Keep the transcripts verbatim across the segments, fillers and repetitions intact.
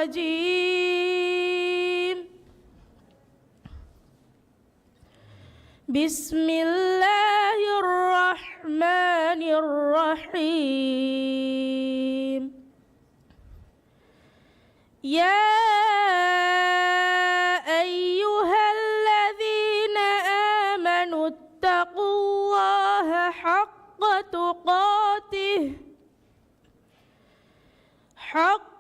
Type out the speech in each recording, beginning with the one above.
الرجيم. بسم الله الرحمن الرحيم. يا أيها الذين آمنوا اتقوا الله حق تقاته، حق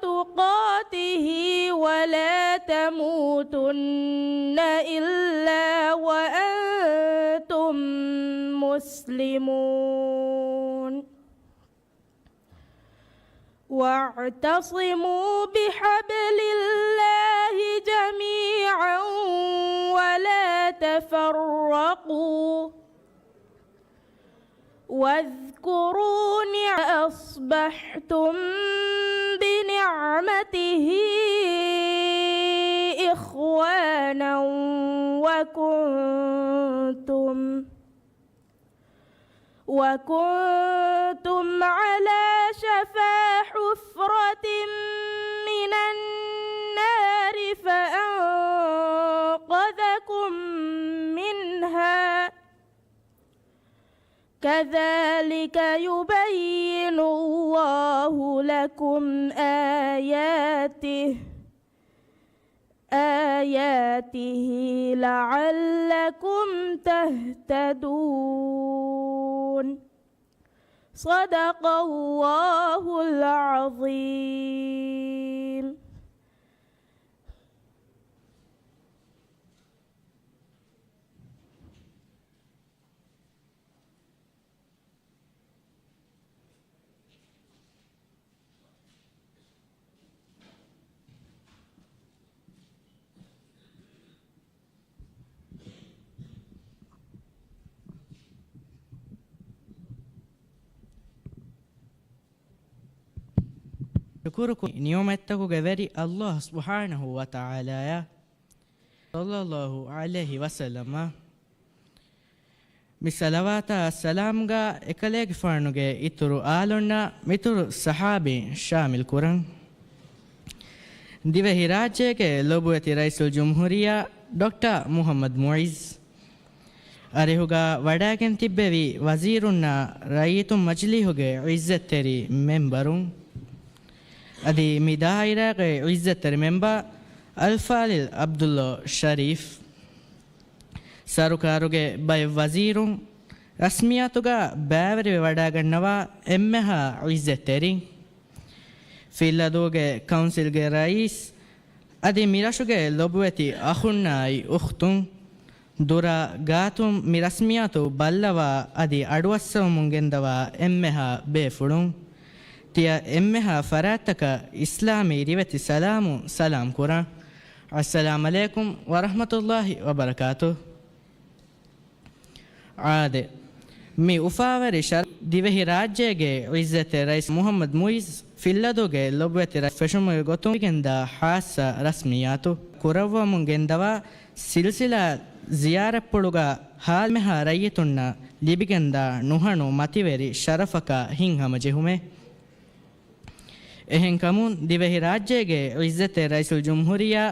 تقاته ولا تموتن إلا وأنتم مسلمون. واعتصموا بحبل الله جميعا ولا تفرقوا. واذكروا نعمة أصبحتم بنعمته إخوانا وكنتم، وكنتم على شفا حفرة من النار فأنقذكم منها، كذلك يبين الله لكم آياته، آياته لعلكم تهتدون. صدق الله العظيم. ޝުކުރު ކުރި ނިޢުމަތްތަކުގެ ވެރި ﷲ ސުބްޙާނަހޫ ވަތަޢާލާއަށް. ޞައްލައްލާހު ޢަލައިހި ވަސައްލަމަ. މި ޞަލަވާތާ ސަލާމްގާ އެކަލޭގެފާނުގެ އިތުރު އާލުންނާ މިތުރު ޞަޙާބީން ޝާމިލް ކުރަން. ދިވެހިރާއްޖޭގެ ލޮބުވެތި ރައީސުލްޖުމްހޫރިއްޔާ ޑޮކްޓަރ މުޙައްމަދު މުޢިއްޒު، އަރިހުގާ ވަޑައިގެން ތިއްބެވި ވަޒީރުންނާ ރައްޔިތުން މަޖިލީހުގެ ޢިއްޒަތްތެރި މެމްބަރުން، އަދި މި ދާއިރާގެ ޢިއްޒަތްތެރި މެމްބަރ އަލްފާޟިލް ޢަބްދުﷲ ޝަރީފް، ސަރުކާރުގެ ބައެއް ވަޒީރުން، ރަސްމިއްޔާތުގާ ބައިވެރިވެ ވަޑައިގަންނަވާ އެންމެހާ ޢިއްޒަތްތެރިން، ފިއްލަދޫގެ ކައުންސިލްގެ ރައީސް، އަދި މި ރަށުގެ ލޮބުވެތި އަޚުންނާއި އުޚްތުން، ދުރާ ގާތުން މި ރަސްމިއްޔާތު ބައްލަވާ އަދި އަޑުއައްސަވަމުން ގެންދަވާ އެންމެހާ ބޭފުޅުން، ތިޔަ އެންމެހާ ފަރާތްތަކަށް އިސްލާމީ ރިވެތި ސަލާމު ސަލާމް ކުރަން. އައްސަލާމް ޢަލައިކުމް ވަރަޙްމަތުﷲ ވަބަރަކާތު. އާދެ، މި އުފާވެރި ޝަރަފް ދިވެހިރާއްޖޭގެ ޢިއްޒަތްތެރި ރައީސް މުޙައްމަދު މުޢިއްޒު ފިއްލަދޫގެ ލޮބުވެތި ރައީސް ފެށުމުގެ ގޮތުން ލިބިގެންދާ ޚާއްޞަ ރަސްމިއްޔާތު ކުރައްވަމުން ގެންދަވާ ސިލްސިލާ ޒިޔާރަތްޕުޅުގާ ހާލުމެހާ ރައްޔިތުންނަށް ލިބިގެންދާ ނުހަނު މަތިވެރި ޝަރަފަކާ ހިތްހަމަޖެހުމެއް. އެހެންކަމުން، ދިވެހިރާއްޖޭގެ ޢިއްޒަތްތެރި ރައީސުލްޖުމްހޫރިއްޔާ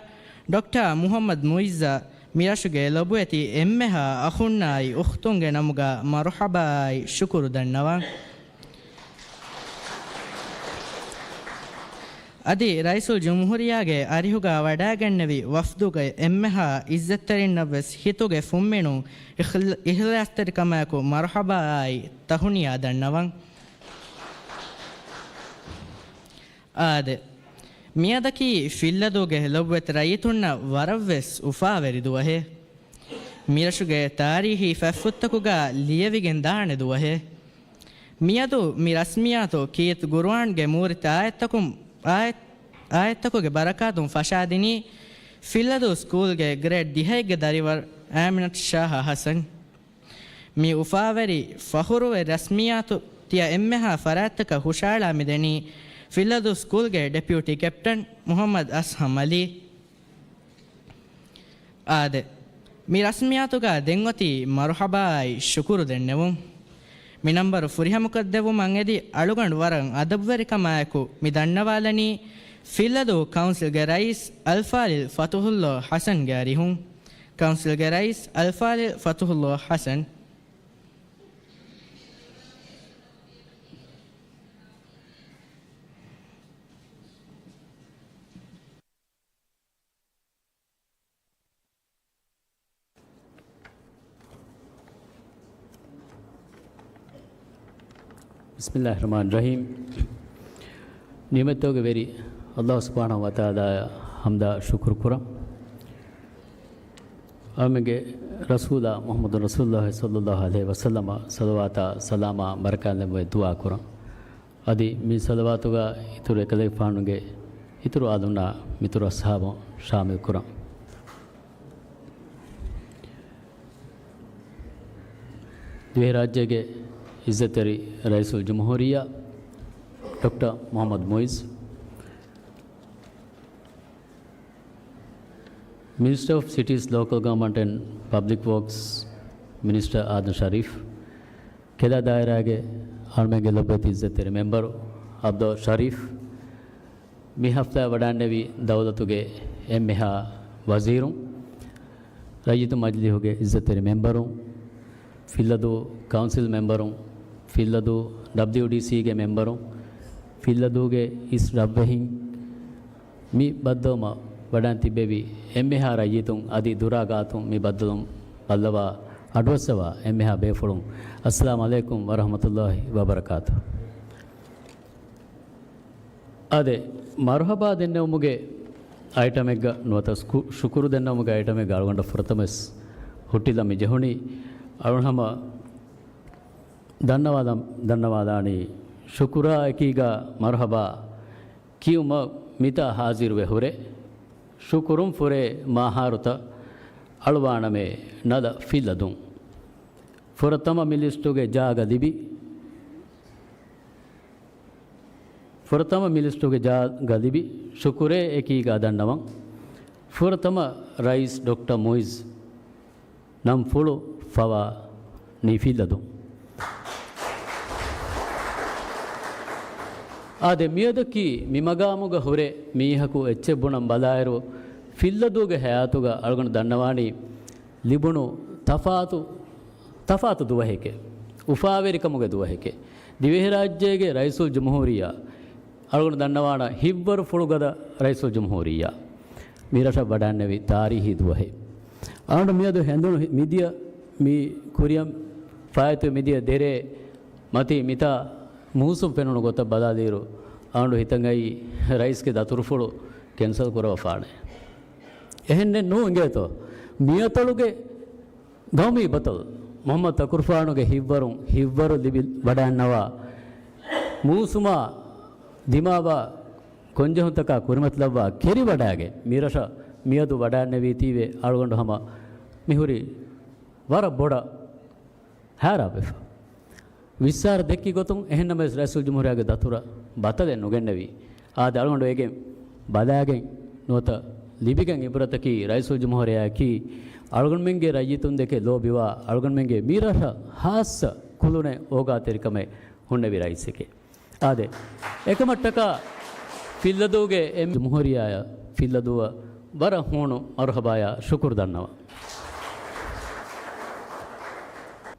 ޑޮކްޓަރ މުޙައްމަދު މުޢިއްޒަށް މިރަށުގެ ލޮބުވެތި އެންމެހާ އަޚުންނާއި އުޚްތުންގެ ނަމުގަ މަރުޙަބާއާއި ޝުކުރު ދަންނަވަން. އަދި ރައީސުލްޖުމްހޫރިއްޔާގެ އަރިހުގަ ވަޑައިގެންނެވި ވަފްދުގެ އެންމެހާ ޢިއްޒަތްތެރިންނަށްވެސް ހިތުގެ ފުންމިނުން އިޚްލާ-، އިޚްލާޞްތެރިކަމާއެކު މަރުޙަބާއާއި ތަހުނިޔާ ދަންނަވަން. އާދެ، މިއަދަކީ ފިއްލަދޫގެ ލޮބުވެތި ރައްޔިތުންނަށް ވަރަށްވެސް އުފާވެރި ދުވަހެއް. މިރަށުގެ ތާރީޚީ ފަތްފުށްތަކުގަ ލިޔެވިގެން ދާނެ ދުވަހެއް. މިއަދު މި ރަސްމިއްޔާތު ކީރިތި ޤުރުއާންގެ މޫރިތި އާޔަތްތަކުން، އާޔަތް، އާޔަތްތަކުގެ ބަރަކާތުން ފަށާދިނީ ފިއްލަދޫ ސްކޫލްގެ ގްރޭޑް ދިހައެއްގެ ދަރިވަރު އާމިނަތު ޝާހާ ޙަސަން. މި އުފާވެރި ފަޚުރުވެރި ރަސްމިއްޔާތު ތިޔަ އެންމެހާ ފަރާތްތަކަށް ހުށައަޅާ މިދެނީ ފިއްލަދޫ ސްކޫލްގެ ޑެޕިއުޓީ ކެޕްޓަން މުޙައްމަދު އަސްހަމް ޢަލީ. އާދެ، މި ރަސްމިއްޔާތުގަ ދެން އޮތީ މަރުޙަބާއާއި ޝުކުރު ދެންނެވުން. މި ނަންބަރު ފުރިހަމަކޮށްދެއްވުމަށް އެދި އަޅުގަނޑު ވަރަށް އަދަބުވެރިކަމާއެކު މި ދަންނަވާލަނީ ފިއްލަދޫ ކައުންސިލްގެ ރައީސް އަލްފާޟިލް ފަތުޙުﷲ ޙަސަންގެ އަރިހުން. ކައުންސިލްގެ ރައީސް އަލްފާޟިލް ފަތުޙުﷲ ޙަސަން. ބިސްމިﷲ ރަޙްމާނި ރަޙީމް. ނިޢުމަތްތަކުގެ ވެރި ﷲ ސުބްޙާނަހޫ ވަތަޢާލާއަށް ޙަމްދާ ޝުކުރު ކުރަން. އަޅަމެންގެ ރަސޫލާ މުޙައްމަދު ރަސޫލުﷲ ޞައްލަﷲ ޢަލައިހި ވަސައްލަމަށް ޞަލަވާތާ ސަލާމާ ބަރަކާތް ލެއްވުމަށް ދުޢާ ކުރަން. އަދި މި ޞަލަވާތުގަ އިތުރު އެކަލޭގެފާނުގެ އިތުރު އާލުންނާ މިތުރު އަޞްޙާބުން ޝާމިލް ކުރަން. ދިވެހިރާއްޖޭގެ ޢިއްޒަތްތެރި ރައީސުލްޖުމްހޫރިއްޔާ ޑޮކްޓަރ މުޙައްމަދު މުޢިއްޒު، މިނިސްޓަރ އޮފް ސިޓީސް، ލޯކަލް ގަވަރންމަންޓް އެންޑް ޕަބްލިކް ވޯކްސް މިނިސްޓަރ އާދަމް ޝަރީފް، ކެލާ ދާއިރާގެ އަޅަމެންގެ ލޮބުވެތި ޢިއްޒަތްތެރި މެމްބަރު ޢަބްދުﷲ ޝަރީފް، މި ޙަފްލާއަށް ވަޑައިންނެވި ދައުލަތުގެ އެންމެހާ ވަޒީރުން، ރައްޔިތު މަޖިލީހުގެ ޢިއްޒަތްތެރި މެމްބަރުން، ފިއްލަދޫ ކައުންސިލް މެމްބަރުން، ފިއްލަދޫ ޑަބްލިޔުޑީސީގެ މެމްބަރުން، ފިއްލަދޫގެ އިސް ރަށްވެހިން، މި ބައްދަލުމަށް ވަޑައިން ތިއްބެވި އެންމެހާ ރައްޔިތުން އަދި ދުރާ ގާތުން މި ބައްދަލުން ބައްލަވާ އަޑުއައްސަވާ އެންމެހާ ބޭފުޅުން، އައްސަލާމް ޢަލައިކުމް ވަރަޙްމަތުﷲ ވަބަރަކާތު. އާދެ، މަރުޙަބާ ދެންނެވުމުގެ އައިޓަމެއްގަ ނުވަތަ ސްކު-، ޝުކުރު ދެންނެވުމުގެ އައިޓަމެއްގަ އަޅުގަނޑަށް ފުރަތަމަސް ހުއްޓިލަން މި ޖެހުނީ، އަޅުގަނޑު ހަމަ ދަންނަވާލަން، ދަންނަވާލާނީ، ޝުކުރާ އެކީގަ މަރުޙަބާ ކިޔުމަށް މިތާ ޙާޟިރުވެ ހުރެ، ޝުކުރުން ފުރޭ މާހާރުތައް އަޅުވާނަމޭ ނަލަ ފިއްލަދޫން. ފުރަތަމަ މި ލިސްޓުގެ ޖާގަ ލިބި، ފުރަތަމަ މި ލިސްޓުގެ ޖާގަ ލިބި، ޝުކުރޭ އެކީގަ ދަންނަވަން. ފުރަތަމަ ރައީސް ޑޮކްޓަރ މުޢިއްޒު ނަން ފުޅު ފަވާ ނީ ފިއްލަދޫން. އާދެ، މިއަދަކީ މި މަގާމުގަ ހުރެ މީހަކު އެއްޗެއް ބުނަން ބަލާއިރު، ފިއްލަދޫގެ ޙަޔާތުގަ އަޅުގަނޑު ދަންނަވާނީ ލިބުނު ތަފާތު، ތަފާތު ދުވަހެކޭ، އުފާވެރިކަމުގެ ދުވަހެކޭ. ދިވެހިރާއްޖޭގެ ރައީސުލްޖުމްހޫރިއްޔާ، އަޅުގަނޑު ދަންނަވާނަން ހިތްވަރު ފުޅުގަދަ ރައީސުލްޖުމްހޫރިއްޔާ، މި ރަށަށް ވަޑައިންނެވި ތާރީހީ ދުވަހެއް. އަޅުގަނޑު މިއަދު ހެނދުނު ހި-، މިދިޔަ މި ކުރިއަށް ފާއިތުވެ މިދިޔަ ދެރޭ މަތީ މިތާ މޫސުން ފެނުނު ގޮތަށް ބަލާލިއިރު، އަޅުގަނޑު ހިތަށް އައީ ރައީސްގެ ދަތުރުފުޅު ކެންސަލް ކުރައްވާފާނެ. އެހެންނެއް ނޫން އިނގޭތޯ. މިއަތޮޅުގެ ގައުމީ ބަތަލު މުޙައްމަދު ތަކުރުފާނުގެ ހިތްވަރުން ހިތްވަރު ލިބި ވަޑައިންނަވާ މޫސުމާ ދިމާވާ ކޮންޖެހުންތަކާ ކުރިމަތިލައްވާ ކެރިވަޑައިގެން މިރަށަށް މިއަދު ވަޑައިންނެވީތީވެ އަޅުގަނޑު ހަމަ މިހުރީ ވަރަށް ބޮޑަށް ހައިރާންވެފަ. ވިއްސާރަ ދެއްކި ގޮތުން އެހެންނަމަވެސް ރައީސުލްޖުމްހޫރިއްޔާގެ ދަތުރަށް ބަތަލެއް ނުގެންނެވި. އާދެ، އަޅުގަނޑު އޭގެން ބަލާގެން ނުވަތަ ލިބިގެން އިބްރަތަކީ ރައީސުލްޖުމްހޫރިއްޔާއަކީ އަޅުގަނޑުމެންގެ ރައްޔިތުންދެކެ ލޯބިވާ އަޅުގަނޑުމެންގެ މިރަށަށް ހާއްސަ ކުލުނެއް އޯގާތެރިކަމެއް ހުންނެވި ރައީސެކޭ. އާދެ، އެކަމަށްޓަކާ ފިއްލަދޫގެ އެމް ޖުމްހޫރިއްޔާއަށް ފިއްލަދޫއަށް ވަރަށް ހޫނު މަރުޙަބާޔާ ޝުކުރު ދަންނަވަން.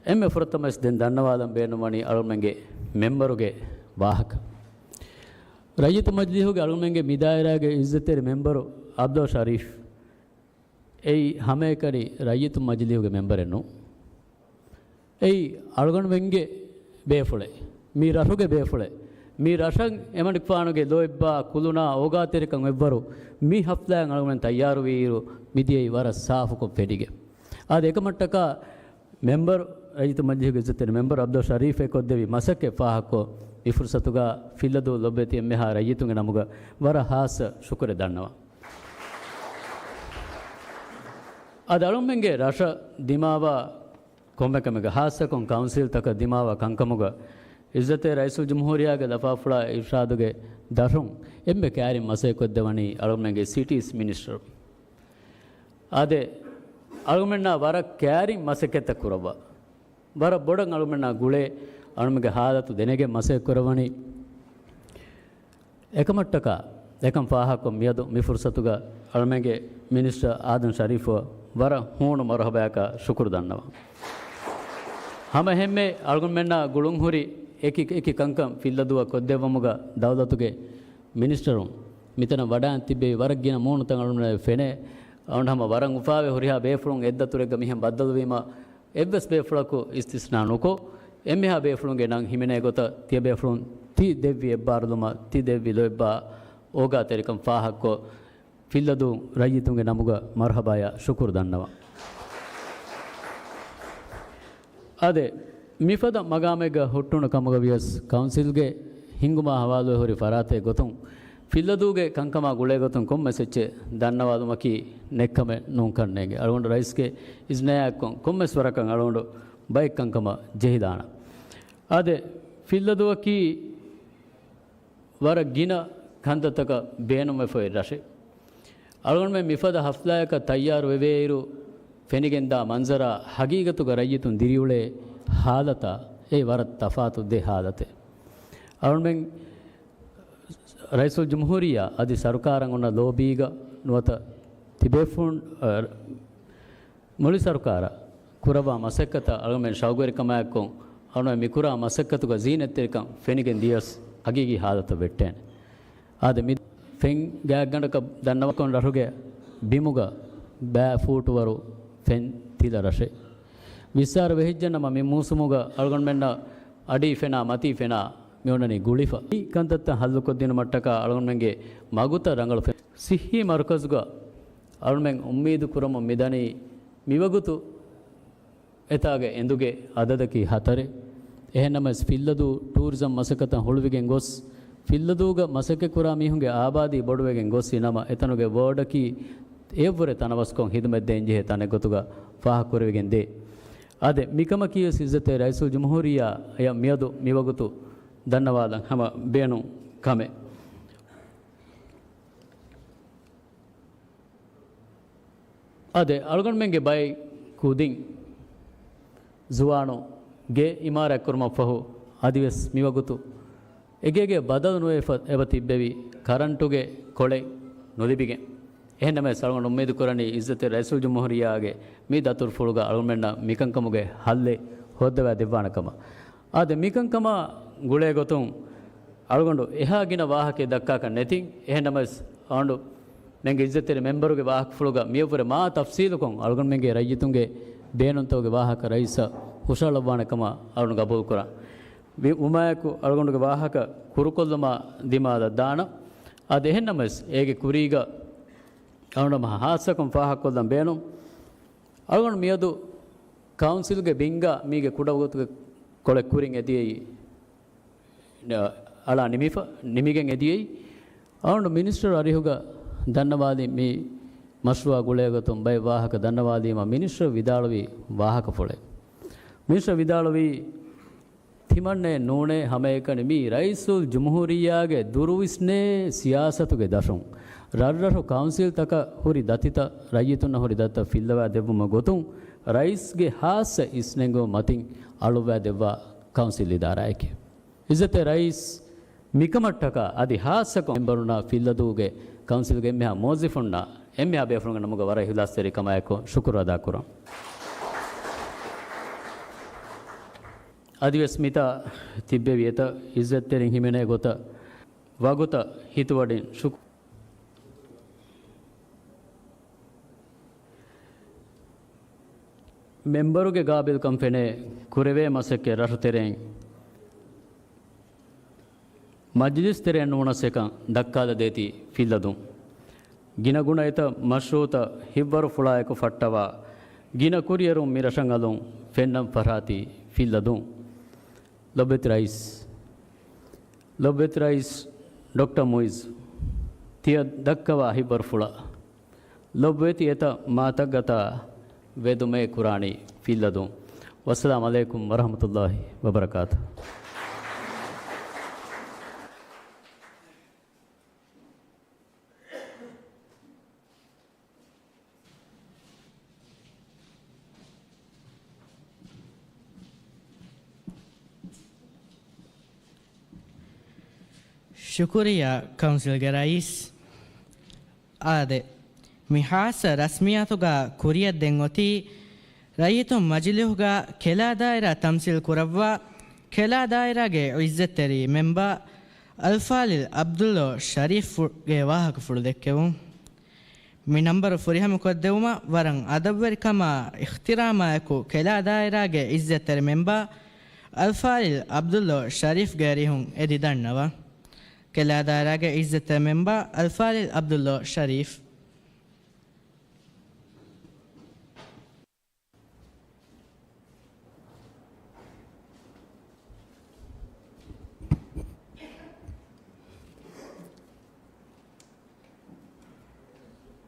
އެންމެ ފުރަތަމަވެސް ދެން ދަންނަވާލަން ބޭނުންވަނީ އަޅުގަނޑުމެންގެ މެމްބަރުގެ ވާހަކަ. ރައްޔިތު މަޖިލީހުގެ އަޅުގަނޑުމެންގެ މި ދާއިރާގެ ޢިއްޒަތްތެރި މެމްބަރު ޢަބްދުﷲ ޝަރީފް އެއީ ހަމައެކަނި ރައްޔިތު މަޖިލީހުގެ މެމްބަރެއް ނޫން. އެއީ އަޅުގަނޑުމެންގެ ބޭފުޅެއް، މި ރަށުގެ ބޭފުޅެއް، މި ރަށަށް އެމަނިކުފާނުގެ ލޯތްބާ ކުލުނާ އޯގާތެރިކަން އޮތްވަރު މި ހަފްލާއަށް އަޅުގަނޑުމެން ތައްޔާރުވީއިރު، މިދިޔައީ ވަރަށް ސާފުކޮށް ފެނިގެން. އާދެ، އެކަމަށްޓަކާ މެމްބަރު، ރައްޔިތު މަޖިލީހުގެ ޢިއްޒަތްތެރި މެމްބަރު ޢަބްދުﷲ ޝަރީފް އެ ކޮށްދެވި މަސައްކަތް ފާހަގަކޮށް، މި ފުރުސަތުގަ ފިއްލަދޫ ލޮބުވެތި އެންމެހާ ރައްޔިތުންގެ ނަމުގަ ވަރަށް ހާއްސަ ޝުކުރެއް ދަންނަވަން. އަދި އަޅުގަނޑުމެންގެ ރަށަށް ދިމާވާ ކޮންމެ ކަމެއްގަ، ހާއްސަކޮށް ކައުންސިލްތަކަށް ދިމާވާ ކަންކަމުގަ، ޢިއްޒަތްތެރި ރައީސުލްޖުމްހޫރިއްޔާގެ ލަފާފުޅާ އިރުޝާދުގެ ދަށުން އެންމެ ކައިރިން މަސައްކަތްކޮށްދެވަނީ އަޅުގަނޑުމެންގެ ސިޓީސް މިނިސްޓަރު. އާދެ، އަޅުގަނޑުމެންނާ ވަރަށް ކައިރިން މަސައްކަތްތައް ކުރައްވާ. ވަރަށް ބޮޑަށް އަޅުގަނޑުމެންނާ ގުޅޭ، އަޅުގަނޑުމެންގެ ހާލަތު ދެނެގެން މަސައްކަތް ކުރައްވަނީ. އެކަމަށްޓަކާ، އެކަން ފާހަގަކޮށް މިއަދު މި ފުރުސަތުގަ އަޅުމެންގެ މިނިސްޓަރ އާދަމް ޝަރީފްއަށް ވަރަށް ހޫނު މަރުހަބާއަކާ ޝުކުރު ދަންނަވަން. ހަމަ އެހެންމެ އަޅުގަނޑުމެންނާ ގުޅުންހުރި އެކި އެކި ކަންކަން ފިއްލަދޫއަށް ކޮށްދެއްވުމުގަ ދައުލަތުގެ މިނިސްޓަރުން މިތަނަށް ވަޑައިން ތިއްބެވި ވަރަށް ގިނަ މޫނުތައް އަޅުގަނޑުމެންނަށް ފެނޭ. އަޅުގަނޑު ހަމަ ވަރަށް އުފާވެ ހުރިހާ ބޭފުޅުން އެއްދަތުރެއްގަ މިހެން ބައްދަލުވީމަ، އެއްވެސް ބޭފުޅަކު އިސްތިސްނާ ނުކޮށް، އެންމެހާ ބޭފުޅުންގެ ނަން ހިމެނޭ ގޮތަށް ތިޔަބޭފުޅުން ތި ދެއްވި އެއްބާރުލުމަށް ތި ދެއްވި ލޯތްބާ އޯގާތެރިކަން ފާހަގަކޮށް، ފިއްލަދޫ ރައްޔިތުންގެ ނަމުގަ މަރުހަބާޔާ ޝުކުރު ދަންނަވަން. އާދެ، މިފަދަ މަގާމެއްގަ ހުއްޓުނު ކަމުގަ ވިޔަސް، ކައުންސިލްގެ ހިންގުމާ ހަވާލުވެ ހުރި ފަރާތެއް ގޮތުން، ފިއްލަދޫގެ ކަންކަމާ ގުޅޭ ގޮތުން ކޮންމެސް އެއްޗެއް ދަންނަވާލުމަކީ ނެއްކަމެއް ނޫންކަން ނޭނގެ. އަޅުގަނޑު ރައީސްގެ އިޒްނަޔާއެއްކޮށް ކޮންމެސް ވަރަކަށް އަޅުގަނޑު ބައެއް ކަންކަމަށް ޖެހިދާނަން. އާދެ، ފިއްލަދޫއަކީ ވަރަށް ގިނަ ކަންތައްތަކަށް ބޭނުންވެފައި ރަށެއް. އަޅުގަނޑުމެން މިފަދަ ހަފްލާއަކަށް ތައްޔާރު ވެވޭއިރު، ފެނިގެންދާ މަންޒަރާ ހަގީގަތުގަ ރައްޔިތުން ދިރިއުޅޭ ހާލަތާ އެ ވަރަށް ތަފާތު ދެ ހާލަތެއް. އަޅުގަނޑުމެން ރައީސުލްޖުމްހޫރިއްޔާ އަދި ސަރުކާރަށް އޮންނަ ލޯބީގަ ނުވަތަ ތިބޭފުޅުން، އަ، މުޅި ސަރުކާރަށް ކުރައްވާ މަސައްކަތަށް އަޅުގަނޑުމެން ޝައުގުވެރިކަމާއެއްކޮށް، އަޅުގަނޑުމެން މިކުރާ މަސައްކަތުގަ ޒީނަތްތެރިކަން ފެނިގެން ދިޔަސް ހަގީގީ ހާލަތަށް ވެއްޓޭނެ. އާދެ، މި ފެން ގާތްގަނޑަކަށް ދަންނަވަކޮން ރަށުގެ ބިމުގަ ބައި ފޫޓުވަރު ފެން ތިލަ ރަށެއް. ވިއްސާރަ ވެހިއްޖެނަމަ މި މޫސުމުގަ އަޅުގަނޑުމެންނަށް އަޑީ ފެނާ، މަތީ ފެނާ މި އޮންނަނީ ގުޅިފަ. މި ކަންތައްތައް ހައްލުކޮށްދިނުމަށްޓަކާ އަޅުގަނޑުމެންގެ މަގުތައް ރަނގަޅު ފެން. ސިއްހީ މަރުކަޒުގަ އަޅުމެން އުއްމީދު ކުރަމުން މިދަނީ، މިވަގުތު އެތާގެ އެނދުގެ އަދަދަކީ ހަތަރެއް. އެހެންނަމަވެސް، ފިއްލަދޫ ޓޫރިޒަމް މަސައްކަތަށް ހުޅުވިގެން ގޮސް، ފިއްލަދޫގަ މަސައްކަތްކުރާ މީހުންގެ އާބާދީ ބޮޑުވެގެން ގޮސްފި ނަމަ، އެތަނުގެ ވޯޑަކީ އެއަށްވުރެ ތަނަވަސްކޮށް ހިދުމަތްދޭންޖެހޭ ތަނެއް ގޮތުގަ ފާހަގަކުރެވިގެން ދޭ. އާދެ، މިކަމަކީވެސް އިއްޒަތްތެރި ރައީސުލްޖުމްހޫރިއްޔާއަށް މިއަދު މިވަގުތު ދަންނަވާލަން ހަމަ ބޭނުން ކަމެއް. އާދެ، އަޅުގަނޑުމެންގެ ބައެއް ކުދިން ޒުވާނު ގެ އިމާރާތްކުރުމަށްފަހު، އަދިވެސް މިވަގުތު އެގޭގެ ބަދަލު ނުވެފަ އެބަ ތިއްބެވި ކަރަންޓުގެ ކޮޅެއް ނުލިބިގެން. އެހެންނަމަވެސް، އަޅުގަނޑު އުއްމީދު ކުރަނީ އިއްޒަތްތެރި ރައީސުލްޖުމްހޫރިއްޔާގެ މި ދަތުރުފުޅުގަ އަޅުގަނޑުމެންނަށް މިކަންކަމުގެ ހައްލެއް ހޯއްދަވާ ދެއްވާނެ ކަމަށް. އާދެ، މިކަންކަމާ ގުޅޭ ގޮތުން އަޅުގަނޑު އެހާ ގިނަ ވާހަކައެއް ދައްކާކަށް ނެތިން. އެހެންނަމަވެސް، އަޅުގަނޑު މެންގެ އިއްޒަތްތެރި މެމްބަރުގެ ވާހަކަފުޅުގަ މިއަށްވުރެ މާ ތަފްސީލުކޮށް އަޅުގަނޑުމެންގެ ރައްޔިތުންގެ ބޭނުންތަކުގެ ވާހަކަ ރައީސަށް ހުށަހަޅައްވާނެ ކަމަށް އަޅުގަނޑު ގަބޫލުކުރަން. ވި-، ވުމާއެކު އަޅުގަނޑުގެ ވާހަކަ ކުރުކޮށްލުމާ ދިމާލަށް ދާނަން. އާދެ، އެހެންނަމަވެސް، އޭގެ ކުރީގަ އަޅުގަނޑު ހާއްސަކޮށް ފާހަގަކޮށްލަން ބޭނުން. އަޅުގަނޑު މިއަދު ކައުންސިލްގެ ބިންގާ މީގެ ކުޑަވަގުތުގެ ކޮޅެއް ކުރިން އެދިޔައީ، އަޅާ ނިމިފަ، ނިމިގެން އެދިޔައީ. އަޅުގަނޑު މިނިސްޓަރު އަރިހުގަ ދަންނަވާލި މި މަޝްރޫއާ ގުޅޭގޮތުން ބައެއް ވާހަކަ ދަންނަވާލީމަ މިނިސްޓަރު ވިދާޅުވި ވާހަކަފުޅެއް. މިނިސްޓަރު ވިދާޅުވީ، ތިމަންނައެއް ނޫނޭ ހަމައެކަނި މީ ރައީސުލްޖުމްހޫރިއްޔާގެ ދުރުވިސްނޭ ސިޔާސަތުގެ ދަށުން. ރަށްރަށު ކައުންސިލްތަކަށް ހުރި ދަތިތައް ރައްޔިތުންނަށް ހުރި ދަތިތައް ފިއްލަވާ ދެއްވުމުގެ ގޮތުން ރައީސްގެ ހާއްސަ އިސްނެންގުމުގެ މަތިން އަޅުއްވާ ދެއްވާ ކައުންސިލް އިދާރާއެކޭ. އިއްޒަތްތެރި ރައީސް މިކަމަށްޓަކާ އަދި ހާއްސަކޮށް މެމްބަރުންނާ ފިއްލަދޫގެ ކައުންސިލްގެ އެންމެހާ މުވައްޒިފުންނާ އެންމެހާ ބޭފުޅުންގެ ނަމުގަ ވަރަށް އިހްލާސްތެރިކަމާއެކު ޝުކުރު އަދާކުރަން. އަދިވެސް މިތާ ތިއްބެވި އެތައް އިއްޒަތްތެރިން ހިމެނޭ ގޮތަށް ވަގުތަށް ހިތުވަޑިން ޝުކުރު. މެމްބަރުގެ ގާބިލްކަން ފެނޭ ކުރެވޭ މަސައްކަތް ރަށުތެރެއިން މަޖިލިސް ތެރެއިން ނޫނަސް އެކަން ދައްކާލަދޭތީ ފިއްލަދޫން. ގިނަގުނަ އެތައް މަޝްރޫއުތައް ހިތްވަރުފުޅާއެކު ފައްޓަވާ، ގިނަ ކުރިއެރުން މި ރަށަށް އަލުން ފެންނަން ފަރާތީ ފިއްލަދޫން. ލޮބުވެތި ރައީސް، ލޮބުވެތި ރައީސް ޑޮކްޓަރ މުއިޒް، ތިޔަ ދައްކަވާ ހިތްވަރުފުޅަށް ލޮބުވެތި އެތައް މާތައްގަތާ ވެދުމޭ ކުރާނީ ފިއްލަދޫން. ވައްސަލާމް ޢަލައިކުމް ވަރަޙްމަތުﷲ ވަބަރަކާތުހު. ޝުކުރިއްޔާ ކައުންސިލްގެ ރައީސް. އާދެ، މި ހާއްސަ ރަސްމިއްޔާތުގަ ކުރިއަށް ދެން އޮތީ، ރައްޔިތުން މަޖިލީހުގަ ކެލާ ދާއިރާ ތަމްސީލް ކުރައްވާ، ކެލާ ދާއިރާގެ ޢިއްޒަތްތެރި މެމްބަރ އަލްފާޟިލް ޢަބްދުﷲ ޝަރީފްގެ ވާހަކަފުޅު ދެއްކެވުން. މި ނަންބަރު ފުރިހަމަކޮށްދެވުމަށް ވަރަށް އަދަބުވެރިކަމާ އިޙްތިރާމާއެކު ކެލާ ދާއިރާގެ ޢިއްޒަތްތެރި މެމްބަރ އަލްފާޟިލް ޢަބްދުﷲ ޝަރީފްގެ އަރިހުން އެދި ދަންނަވަން. ކެލާ ދާއިރާގެ ޢިއްޒަތްތެރި މެމްބަރ އަލްފާޟިލް ޢަބްދުﷲ ޝަރީފް.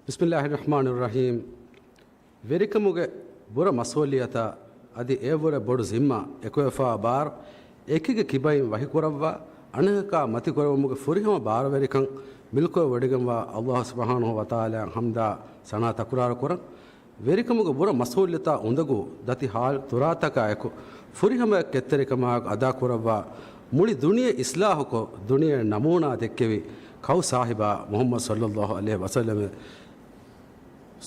بسم الله الرحمن الرحيم. ވެރިކަމުގެ ބުރަ މަސްއޫލިއްޔަތާ އަދި އެއަށްވުރެ ބޮޑު ޒިންމާ، އެކުވެފާ ބާރު އެކިގެ ކިބައިން ވަކިކުރައްވާ، އަނެކަކާ މަތިކުރެވުމުގެ ފުރިހަމަ ބާރުވެރިކަން މިލްކުވެވޮޑިގެންވާ ﷲ ސުބްޙާނަހޫ ވަތަޢާލާއަށް ޙަމްދާ ސަނާ ތަކުރާރު ކުރަން. ވެރިކަމުގެ ބުރަ މަސްއޫލިއްޔަތާ އުނދަގޫ ދަތި ޙާލު ތުރާތަކާ އެކު، ފުރިހަމަ ކެތްތެރިކަމާއެކު އަދާކުރައްވާ، މުޅި ދުނިޔެ އިޞްލާޙުކޮށް، ދުނިޔެ ނަމޫނާ ދެއްކެވި ކައު ސާހިބާ މުޙައްމަދު ޞައްލައްލާހު ޢަލައިހި ވަސައްލަމަށް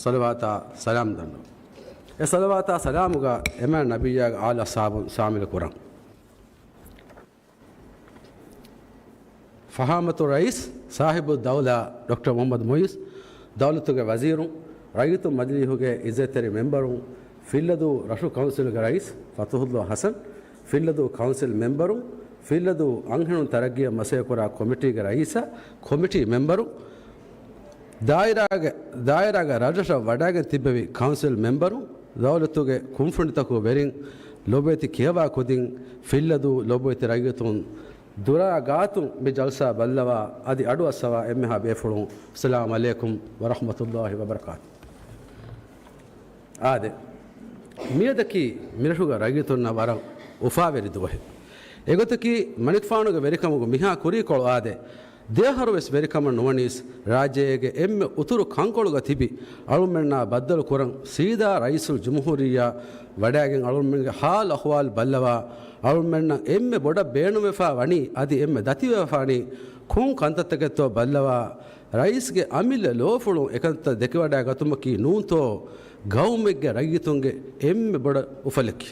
ޞަލަވާތާ ސަލާމް ދަންނަވަން. އެ ޞަލަވާތާ ސަލާމުގަ އެމާ ނަބިއްޔާގެ އާލު އަޞްޙާބުން ޝާމިލު ކުރަން. ފަޚާމަތު ރައީސް ޞާޙިބު ދައުލާ ޑޮކްޓަރ މުޙައްމަދު މުޢިއްޒު، ދައުލަތުގެ ވަޒީރުން، ރައްޔިތު މަޖިލީހުގެ ޢިއްޒަތްތެރި މެމްބަރުން، ފިއްލަދޫ ރަށު ކައުންސިލްގެ ރައީސް ފަތުޙުﷲ ޙަސަން، ފިއްލަދޫ ކައުންސިލް މެމްބަރުން، ފިއްލަދޫ އަންހެނުން ތަރައްގީއަށް މަސައްކަތްކުރާ ކޮމިޓީގެ ރައީސާ، ކޮމިޓީ މެމްބަރުން، ދާއިރާގެ، ދާއިރާގެ ރަށްރަށަށް ވަޑައިގެން ތިއްބެވި ކައުންސިލް މެމްބަރުން، ދައުލަތުގެ ކުންފުނިތަކުގެ ވެރިން، ލޮބުވެތި ކިޔަވާ ކުދިން، ފިއްލަދޫ ލޮބުވެތި ރައްޔިތުން، ދުރާ ގާތުން މި ޖަލްސާ ބައްލަވާ އަދި އަޑުއައްސަވާ އެންމެހާ ބޭފުޅުން، އައްސަލާމު ޢަލައިކުމް ވަރަޙްމަތުﷲ ވަބަރަކާތު. އާދެ، މިއަދަކީ މިރަށުގެ ރައްޔިތުންނަށް ވަރަށް އުފާވެރި ދުވަހެއް. އެގޮތަކީ މަނިކުފާނުގެ ވެރިކަމުގެ މިހާ ކުރީކޮޅު އާދެ، ދެއަހަރުވެސް ވެރިކަމަށް ނުވަނީސް، ރާއްޖޭގެ އެންމެ އުތުރު ކަންކޮޅުގަ ތިބި އަޅުމެންނާ ބައްދަލު ކުރަން، ސީދާ ރައީސުލްޖުމްހޫރިއްޔާ ވަޑައިގެން އަޅުމެންގެ ހާލު އަޙްވާލު ބައްލަވާ، އަޅުމެންނަށް އެންމެ ބޮޑަށް ބޭނުންވެފާ ވަނީ އަދި އެންމެ ދަތިވެފާ ވަނީ ކޮން ކަންތައްތަކެއްތޯ ބައްލަވާ، ރައީސްގެ އަމިއްލަ ލޯފުޅުން އެކަންތައް ދެކިވަޑައިގަތުމަކީ ނޫންތޯ ގައުމެއްގެ ރައްޔިތުންގެ އެންމެ ބޮޑަށް އުފަލަކީ.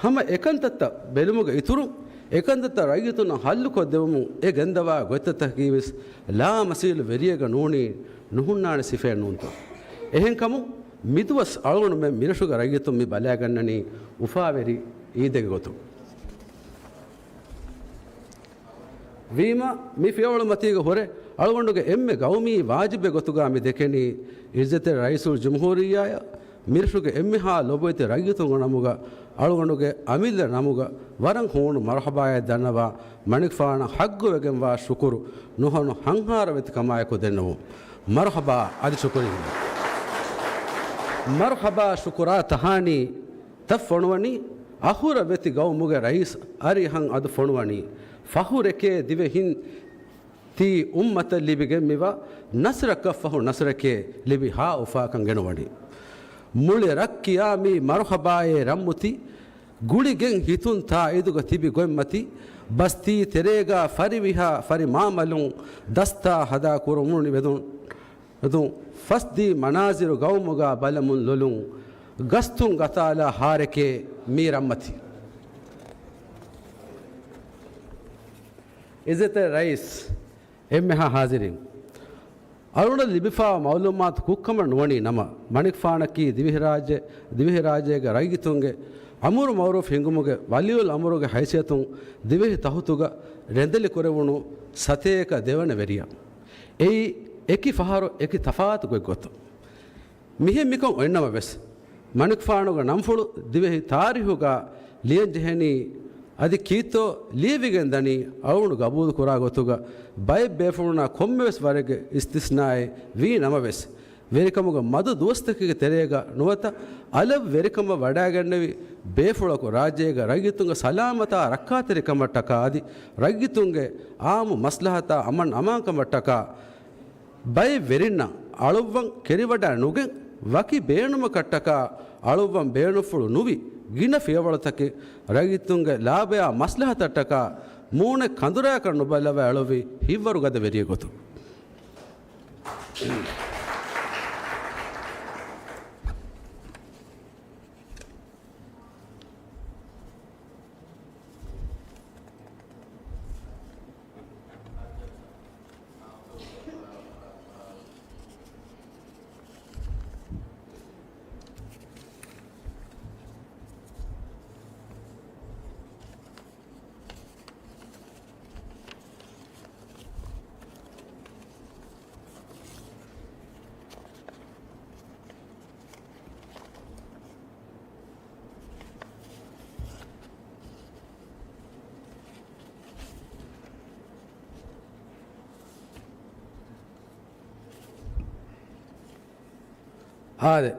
ހަމަ އެކަންތައްތައް ބެލުމުގެ އިތުރުން، އެކަންތައްތައް ރައްޔިތުންނަށް ހައްލުކޮށްދެވުމުން އެ ގެންދަވާ ގޮތްތަކަކީވެސް ލާމަސީލު ވެރިއެއްގަ ނޫނީ ނުހުންނާނެ ސިފައެއް ނޫންތޯ؟ އެހެންކަމުން މިދުވަސް އަޅުގަނޑުމެން މިރަށުގެ ރައްޔިތުން މި ބަލައިގަންނަނީ އުފާވެރި އީދެއްގެ ގޮތުން. ވީމާ، މި ފިޔަވަޅުމަތީގެ ހުރެ އަޅުގަނޑުގެ އެންމެ ގައުމީ ވާޖިބެއް ގޮތުގަ މި ދެކެނީ، ޢިއްޒަތްތެރި ރައީސުލްޖުމްހޫރިއްޔާއަށް، މިރަށުގެ އެންމެހާ ލޮބުވެތި ރައްޔިތުންގެ ނަމުގަ އަޅުގަނޑުގެ އަމިއްލަ ނަމުގަ ވަރަށް ހޫނު މަރުޙަބާއެއް ދަންނަވާ، މަނިކުފާނަށް ޙައްގުވެގެންވާ ޝުކުރު ނުހަނު ހަންހާރަވެތިކަމާއެކު ދެންނެވުން. މަރުޙަބާ އަދި ޝުކުރީ. މަރުޙަބާ ޝުކުރާ ތަހާނީ ތައް ފޮނުވަނީ، އަހުރަ ވެތި ގައުމުގެ ރައީސް އަރިހަށް އަދު ފޮނުވަނީ، ފަހުރެކޭ ދިވެހިން ތީ އުއްމަތަށް ލިބިގެން މިވާ ނަސްރަކަށް ފަހު ނަސްރެކޭ ލިބި ހާ އުފާކަން ގެނުވަނީ. މުޅި ރަށް ކިޔާ މީ މަރުޙަބާއޭ ރަށްމުތި، ގުޅިގެން ހިތުން ތާއީދުގަ ތިބި ގޮތްމަތި، ބަސްތީ ތެރޭގާ ފަރި ވިހާ ފަރި މާމަލުން ދަސްތާ ހަދާ ކުރުމުން ނިވެދުން. ދުން ފަސްދީ މަނާޒިރު ގައުމުގާ ބަލަމުން ލޮލުން، ގަސްތުން ގަތާލާ ހާރެކޭ މީ ރަށްމަތި. ޢިއްޒަތްތެރި ރައީސް، އެންމެހާ ޙާޟިރީން. އަޅުގަނޑަށް ލިބިފާވާ މަޢުލޫމާތު ކުށްކަމަށް ނުވަނީ ނަމަ، މަނިކުފާނަކީ ދިވެހިރާއްޖެ، ދިވެހިރާއްޖޭގެ ރައްޔިތުންގެ އަމުރު މަޢުރޫފް ހިންގުމުގެ ވަލިއުލް އަމުރުގެ ހައިސިއްޔަތުން ދިވެހި ތަހުތުގަ ރެނދެލި ކުރެވުނު ސަތޭކަ ދެވަނަ ވެރިޔާ. އެއީ އެކި ފަހަރު އެކި ތަފާތު ގޮތްގޮތުން. މިހެން މިކަން އޮތްނަމަވެސް، މަނިކުފާނުގެ ނަންފުޅު ދިވެހި ތާރީހުގަ ލިޔަންޖެހެނީ، އަދި ކީއްތޯ ލިޔެވިގެން ދަނީ، އަޅުގަނޑު ގަބޫލުކުރާ ގޮތުގަ ބައެއް ބޭފުޅުންނާ ކޮންމެވެސް ވަރެއްގެ އިސްތިސްނާއެއް ވީ ނަމަވެސް، ވެރިކަމުގެ މަދު ދުވަސްތަކެއްގެ ތެރޭގަ ނުވަތަ އަލަށް ވެރިކަމަށް ވަޑައިގެންނެވި ބޭފުޅަކު ރާއްޖޭގެ ރައްޔިތުންގެ ސަލާމަތާ ރައްކާތެރިކަމަށްޓަކާ އަދި ރައްޔިތުންގެ އާއްމު މަސްލަހަތާ އަމަން އަމާންކަމަށްޓަކާ ބައެއް ވެރިންނަށް އަޅުއްވަން ކެރިވަޑައި ނުގެން، ވަކި ބޭނުމަކަށްޓަކާ އަޅުއްވަން ބޭނުންފުޅު ނުވި ގިނަ ފިޔަވަޅުތަކެއް ރައްޔިތުންގެ ލާބަޔާ މަސްލަހަތަށްޓަކާ މޫނެއް ކަނދުރާކަށް ނުބަލަވާ އެޅުއްވި ހިތްވަރުގަދަ ވެރިއެއް ގޮތުން. އާދެ،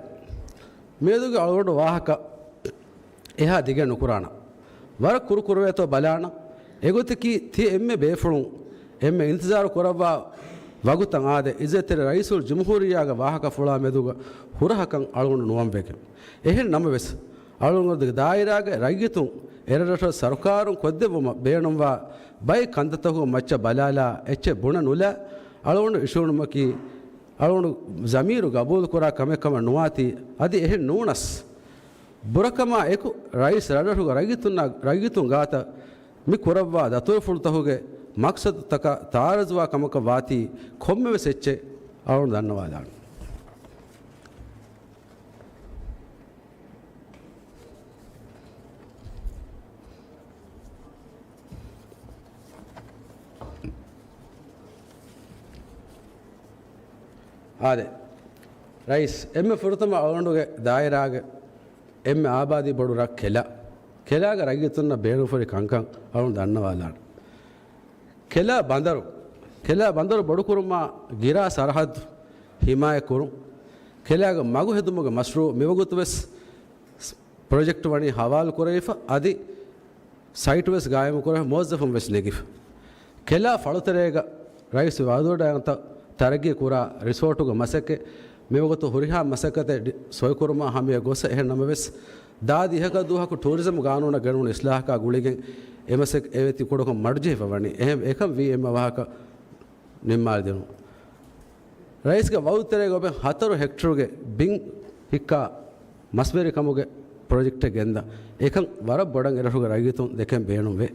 މިއަދުގެ އަޅުގަނޑު ވާހަކަ އެހާ ދިގެއް ނުކުރާނަން. ވަރަށް ކުރުކުރުވޭތޯ ބަލާނަން. އެގޮތަކީ ތި އެންމެ ބޭފުޅުން އެންމެ އިންތިޒާރު ކުރައްވާ ވަގުތަށް އާދެ، އިއްޒަތްތެރި ރައީސުލް ޖުމްހޫރިއްޔާގެ ވާހަކަފުޅާ މެދުގަ ހުރަހަކަށް އަޅުގަނޑު ނުވަންވެގެން. އެހެން ނަމަވެސް، އަޅުގަނޑުގެ ދާއިރާގެ ރައްޔިތުން އެރަށްރަށަށް ސަރުކާރުން ކޮށްދެއްވުމަށް ބޭނުންވާ ބައެއް ކަންތައްތަކުގެ މައްޗަށް ބަލާލާ އެއްޗެއް ބުނެ ނުލާ، އަޅުގަނޑު އިށޫނުމަކީ، އަޅުގަނޑު ޒަމީރު ގަބޫލުކުރާ ކަމެއް ކަމަށް ނުވާތީ، އަދި އެހެން ނޫނަސް، ބުރަކަމާ އެކު ރައީސް ރަށްރަށުގެ ރައްޔިތުންނާ، ރައްޔިތުން ގާތަށް މި ކުރައްވާ ދަތުރުފުޅުތަކުގެ މަޤްޞަދުތަކާ ތާރަޒުވާ ކަމަކަށް ވާތީ ކޮންމެވެސް އެއްޗެއް އަޅުގަނޑު ދަންނަވާލާނަން. އާދެ، ރައީސް، އެންމެ ފުރަތަމަ އަޅުގަނޑުގެ ދާއިރާގެ އެންމެ އާބާދީ ބޮޑު ރަށް ކެލާ. ކެލާގެ ރައްޔިތުންނަށް ބޭނުންފުރި ކަންކަން އަޅުގަނޑު ދަންނަވާލާނަން. ކެލާ ބަނދަރު، ކެލާ ބަނދަރު ބޮޑުކުރުމާ ގިރާ ސަރަހައްދު ހިމާޔަތްކުރުން، ކެލާގެ މަގު ހެދުމުގެ މަޝްރޫއު މިވަގުތުވެސް ޕްރޮޖެކްޓް ވަނީ ހަވާލު ކުރެވިފަ، އަދި ސައިޓުވެސް ގާއިމުކުރެވި، މުވައްޒަފުން ވެސް ނެގިފަ. ކެލާ ފަޅުތެރޭގަ ރައީސް ވައުދުވަޑައިގަންތައް ތަރައްގީ ކުރާ ރިސޯޓުގެ މަސައްކަތް މިވަގުތު ހުރިހާ މަސައްކަތެއް ޑި-، ސޮއިކުރުމާ ހަމަޔަށް ގޮސް އެހެން ނަމަވެސް، ދާދި އިހަކަ ދުވަހަކު ޓޫރިޒަމް ގާނޫނަށް ގެނުނު އިސްލާހަކާ ގުޅިގެން އެމަސައްކަތް އެވެތި ކުޑަކޮށް މަޑުޖެހިފަ ވަނީ. އެހެން އެކަން ވީ އެންމެ އަވަހަކަށް ނިންމާލިދިނުން. ރައީސްގެ ވައުދުތެރޭގަ އޮބެ ހަތަރު ހެކްޓަރުގެ ބިން ހިއްކާ މަސްވެރިކަމުގެ ޕްރޮޖެކްޓެއް ގެންދާ. އެކަން ވަރަށް ބޮޑަށް އެރަށުގެ ރައްޔިތުން ދެކެން ބޭނުންވޭ.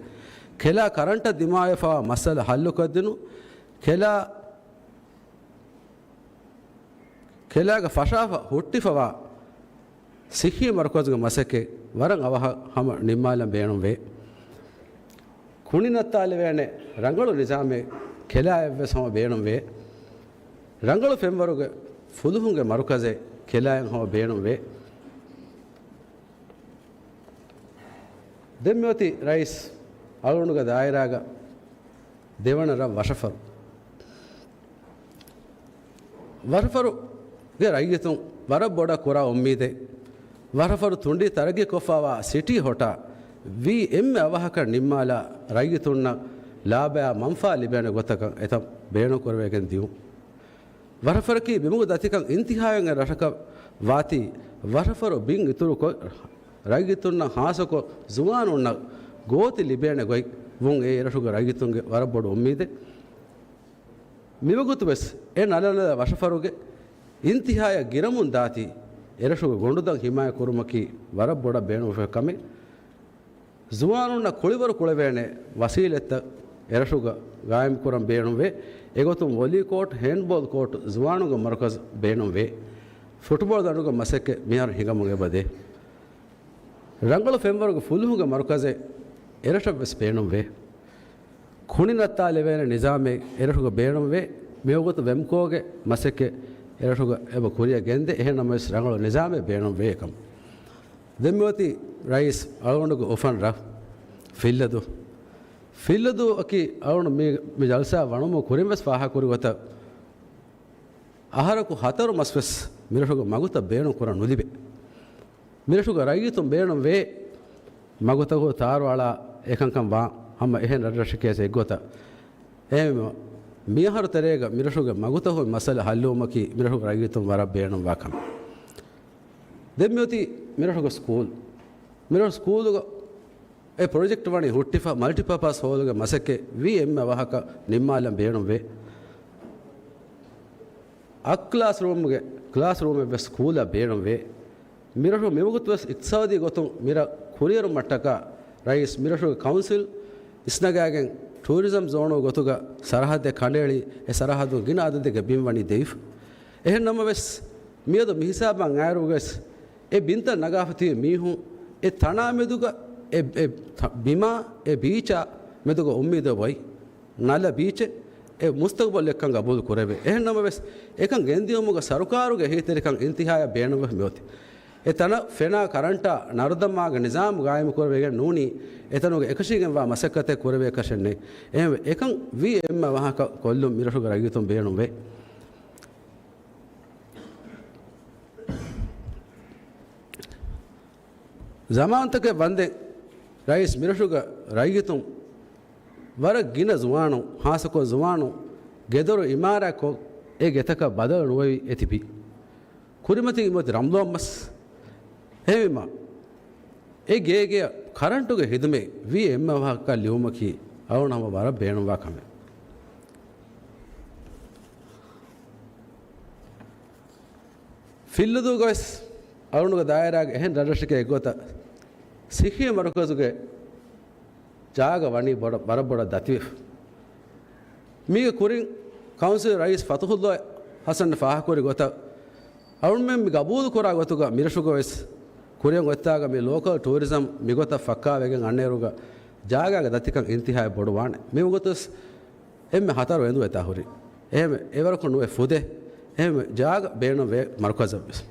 ކެލާ ކަރަންޓަށް ދިމާވެފަވާ މައްސަލަ ހައްލުކޮށްދިނުން. ކެލާ، ކެލާގެ ފަށާފަ ހުއްޓިފަވާ ސިއްހީ މަރުކަޒުގެ މަސައްކަތް ވަރަށް އަވަހަށް ހަމަ ނިންމާލަން ބޭނުންވޭ. ކުނި ނައްތާލެވޭނެ ރަނގަޅު ނިޒާމެއް ކެލާއަށްވެސް ހަމަ ބޭނުންވޭ. ރަނގަޅު ފެންވަރުގެ ފުލުހުންގެ މަރުކަޒެއް ކެލާއަށް ހަމަ ބޭނުންވޭ. ދެން މިއޮތީ ރައީސް އަޅުގަނޑުގެ ދާއިރާގަ ދެވަނަ ރަށް ވަށަފަރު. ވަށަފަރުގެ ރައްޔިތުން ވަރަށް ބޮޑަށް ކުރާ އުއްމީދެއް، ވަށަފަރު ތުނޑި ތަރައްގީކޮށްފަވާ ސިޓީ ހޮޓާ ވީ އެންމެ އަވަހަކަށް ނިންމާލާ ރައްޔިތުންނަށް ލާބަޔާ މަންފާ ލިބޭނެ ގޮތަކަށް އެތަން ބޭނުންކުރެވިގެން ދިޔުން. ވަށަފަރަކީ ބިމުގެ ދަތިކަން އިންތިހާޔަށް އެ ރަށަކަށް ވާތީ، ވަށަފަރު ބިން އިތުރުކޮށް، ރައްޔިތުންނަށް ހާއްސަކޮށް ޒުވާނުންނަށް ގޯތި ލިބޭނެ ގޮތް ވުން އެ އެރަށުގެ ރައްޔިތުންގެ ވަރަށް ބޮޑު އުއްމީދެއް. މިވަގުތުވެސް އެ ނަލަނަލަ ވަށަފަރުގެ އިންތިހާޔަށް ގިރަމުން ދާތީ، އެރަށުގެ ގޮނޑުދަން ހިމާޔަތް ކުރުމަކީ ވަރަށް ބޮޑަށް ބޭނުންފުޅު ކަމެއް. ޒުވާނުންނަށް ކުޅިވަރު ކުޅެވޭނެ ވަސީލަތްތައް އެރަށުގަ ގާއިމްކުރަން ބޭނުންވޭ. އެގޮތުން ވޮލީ ކޯޓް، ހޭންޑްބޯލް ކޯޓް، ޒުވާނުންގެ މަރުކަޒް ބޭނުންވޭ. ފުޓްބޯޅަ ދަނޑުގެ މަސައްކަތް މިހާރު ހިނގަމުން އެބަދޭ. ރަނގަޅު ފެންވަރުގެ ފުލުހުންގެ މަރުކަޒެއް އެރަށަށްވެސް ބޭނުންވޭ. ކުނި ނައްތާލެވޭނެ ނިޒާމެއް އެރަށުގަ ބޭނުންވޭ. މިވަގުތު ވެމްކޯގެ މަސައްކަތް އެރަށުގަ އެބަ ކުރިއަށް ގެންދޭ. އެހެން ނަމަވެސް ރަނގަޅު ނިޒާމެއް ބޭނުންވޭ އެކަމަށް. ދެން މިއޮތީ ރައީސް އަޅުގަނޑުގެ އުފަން ރަށް ފިއްލަދޫ. ފިއްލަދޫއަކީ އަޅުގަނޑު މި، މި ޖަލްސާ ވަނުމުން ކުރިންވެސް ފާހަގަކުރި ގޮތަށް އަހަރަކު ހަތަރު މަސްވެސް މިރަށުގެ މަގުތައް ބޭނުން ކުރަން ނުލިބޭ. މިރަށުގެ ރައްޔިތުން ބޭނުންވޭ މަގުތަކުގެ ތާރު އަޅާ އެކަންކަން ވާން ހަމަ އެހެން ރަށްރަށެކޭސް އެއްގޮތަށް. އެހެންވީމަ، މިއަހަރު ތެރޭގަ މިރަށުގެ މަގުތަކުގެ މައްސަލަ ހައްލުވުމަކީ މިރަށުގެ ރައްޔިތުން ވަރަށް ބޭނުންވާ ކަމެއް. ދެން މިއޮތީ މިރަށުގެ ސްކޫލް. މިރަށު ސްކޫލުގަ އެ ޕްރޮޖެކްޓް ވަނީ ހުއްޓިފަ، މަލްޓިޕާޕާސް ހޯލުގެ މަސައްކަތް ވީ އެންމެ ވާހަކަ ނިންމާލަން ބޭނުންވޭ. އަށް ކްލާސްރޫމްގެ ކްލާސްރޫމެއް ވެސް ކޫލަށް ބޭނުންވޭ. މިރަށު މިވަގުތު ވެސް އިޤްތިޞާދީ ގޮތުން މިރަށް ކުރިއެރުމަށްޓަކާ ރައީސް މިރަށުގެ ކައުންސިލް އިސްނަގާގެން ޓޫރިޒަމް ޒޯނު ގޮތުގަ ސަރަހައްދެއް ކަނޑައެޅި، އެ ސަރަހައްދުން ގިނަ އަދަދެއްގެ ބިން ވަނީ ދެވިފަ. އެހެން ނަމަވެސް، މިއަދު މިހިސާބަށް އައިރުވެސް، އެ ބިންތައް ނަގާފަ ތިބި މީހުން އެ ތަނާ މެދުގަ އެ، އެ ތަ-، ބިމާ އެ ބީޗާ މެދުގަ އުއްމީދެއް އޮތް ނަލަ ބީޗެއް އެ މުސްތަގުބަލެއްކަން ގަބޫލު ކުރެވޭ. އެހެން ނަމަވެސް، އެކަން ގެންދިޔުމުގަ ސަރުކާރުގެ އެހީތެރިކަން އިންތިހާޔަށް ބޭނުންވެފަ މިއޮތީ. އެ ތަނަށް ފެނާ ކަރަންޓާ ނަރުދަމާގެ ނިޒާމު ގާއިމު ކުރެވިގެން ނޫނީ، އެތަނުގެ އެކަށީގެންވާ މަސައްކަތެއް ކުރެވޭކަށެއް ނެތް. އެހެންވެ، އެކަން ވީ އެންމެ ވާހަކަ ކޮށްލުން މިރަށުގެ ރައްޔިތުން ބޭނުންވޭ. ޒަމާންތަކެއް ވަންދެން ރައީސް މިރަށުގެ ރައްޔިތުން ވަރަށް ގިނަ ޒުވާނުން، ހާއްސަކޮށް ޒުވާނުން ގެދޮރު އިމާރާތްކޮށް، އެ ގެތަކަށް ބަދަލު ނުވެވި އެ ތިބީ. ކުރިމަތިން އިމޮތި ރަމްލޯން މަސް. އެހެންވީމަ، އެ ގޭގެއަށް ކަރަންޓުގެ ހިދުމަތް ވީ އެންމެ ވާހަކަ ލިޔުމަކީ އަޅުގަނޑު ހަމަ ވަރަށް ބޭނުންވާ ކަމެއް. ފިއްލުދޫގަވެސް އަޅުގަނޑުގެ ދާއިރާގެ އެހެން ރަށްރަށެއްގެ އެއްގޮތަށް ސިއްހީ މަރުކަޒުގެ ޖާގަ ވަނީ ބޮޑަށް، ވަރަށް ބޮޑަށް ދަތިވެފަ. މީގެ ކުރިން ކައުންސިލް ރައީސް ފަތުޙުﷲ ޙަސަން ފާހަގަކުރި ގޮތަށް، އަޅުމެން މި ގަބޫލުކުރާ ގޮތުގަ މިރަށުގަވެސް ކުރިއަށް އޮތްތާގަ މި ލޯކަލް ޓޫރިޒަމް މިގޮތަށް ފައްކާވެގެން އަންނައިރުގަ ޖާގާގެ ދަތިކަން އިންތިހާއަށް ބޮޑުވާނެ. މިވަގުތުވެސް އެންމެ ހަތަރު އެނދު އެތާ ހުރި. އެހެންވެ، އެވަރަކުން ނުވެ ފުދޭ. އެހެންވެ، ޖާގަ ބޭނުންވޭ މަރުކަޒަށްވެސް.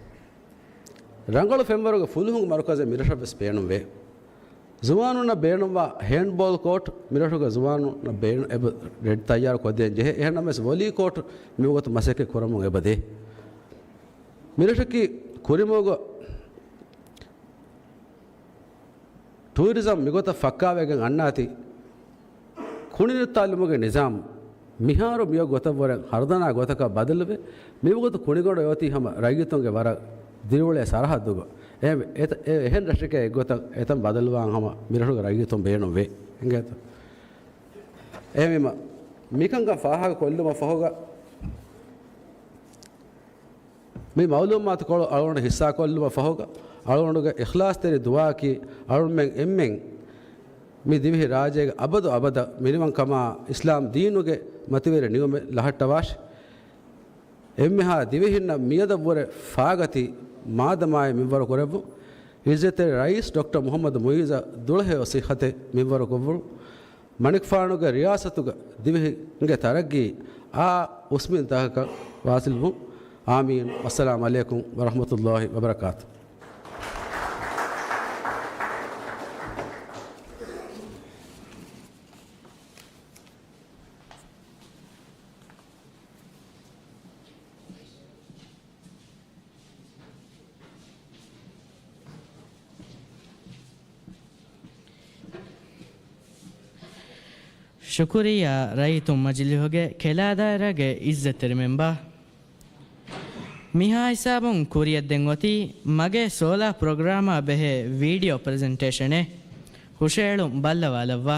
ރަނގަޅު ފެންވަރުގެ ފުލުހުން މަރުކަޒެއް މިރަށަށްވެސް ބޭނުންވޭ. ޒުވާނުންނަށް ބޭނުންވާ ހޭންޑްބޯލް ކޯޓް މިރަށުގެ ޒުވާނުންނަށް ބޭނު-، އެބަ ރެޑް ތައްޔާރު ކޮށްދޭން ޖެހޭ. އެހެންނަމަވެސް ވޮލީ ކޯޓް މިވަގުތު މަސައްކަތް ކުރަމުން އެބަ ދޭ. މިރަށަކީ ކުރިމަގު ޓޫރިޒަމް މިގޮތަށް ފައްކާވެގެން އަންނާތީ، ކުނިނައްތާލުމުގެ ނިޒާމް މިހާރު މިއޮތް ގޮތަށްވުރެ ހަރުދަނާ ގޮތަކަށް ބަދަލުވެ، މިވަގުތު ކުނިގޮނޑު އޮތީ ހަމަ ރައްޔިތުންގެ ވަރަށް ދިރިއުޅޭ ސަރަހައްދުގަ. އެ، އެ، އެ، އެހެން ރަށެކޭ އެއްގޮތަށް އެތަން ބަދަލުވާން ހަމަ މިރަށުގެ ރައްޔިތުން ބޭނުންވޭ. އިނގޭތޯ؟ އެހެންވީމަ، މިކަންކަން ފާހަގަ ކޮށްލުމަށް ފަހުގަ، މި މައުލޫމާތުކޮޅު އަޅުގަނޑު ހިއްސާކޮށްލުމަށް ފަހުގަ، އަޅުގަނޑުގެ އިޚްލާޞްތެރި ދުޢާއަކީ، އަޅުމެން އެންމެން މި ދިވެހި ރާއްޖޭގެ އަބަދު އަބަދަށް މިނިވަންކަމާ، އިސްލާމް ދީނުގެ މަތިވެރި ނިޢުމަތް ލަހައްޓަވާށި. އެންމެހާ ދިވެހިންނަށް މިއަދަށްވުރެ ފާގަތި މާދަމާއެއް މިންވަރު ކުރެއްވުން. ޢިއްޒަތްތެރި ރައީސް ޑޮކްޓަރ މުޙައްމަދު މުޢިއްޒަށް ދުޅަހެޔޮ ޞިއްޙަތެއް މިންވަރު ކޮށްވުން. މަނިކުފާނުގެ ރިޔާސަތުގަ ދިވެހިންގެ ތަރައްގީ އާ އުސްމިން ތަކަކަށް ވާސިލްވުން. އާމީން. އައްސަލާމު ޢަލައިކުމް ވަރަޙްމަތުﷲި ވަބަރަކާތު. ޝުކުރިއްޔާ ރައްޔިތުން މަޖިލީހުގެ ކެލާ ދާއިރާގެ ޢިއްޒަތްތެރި މެމްބާ. މިހާ ހިސާބުން ކުރިއަށް ދެން އޮތީ މަގޭ ސޯލާ ޕްރޮގްރާމާ ބެހޭ ވީޑިއޯ ޕްރެޒެންޓޭޝަނެއް. ހުށައެޅުން ބައްލަވާލައްވާ.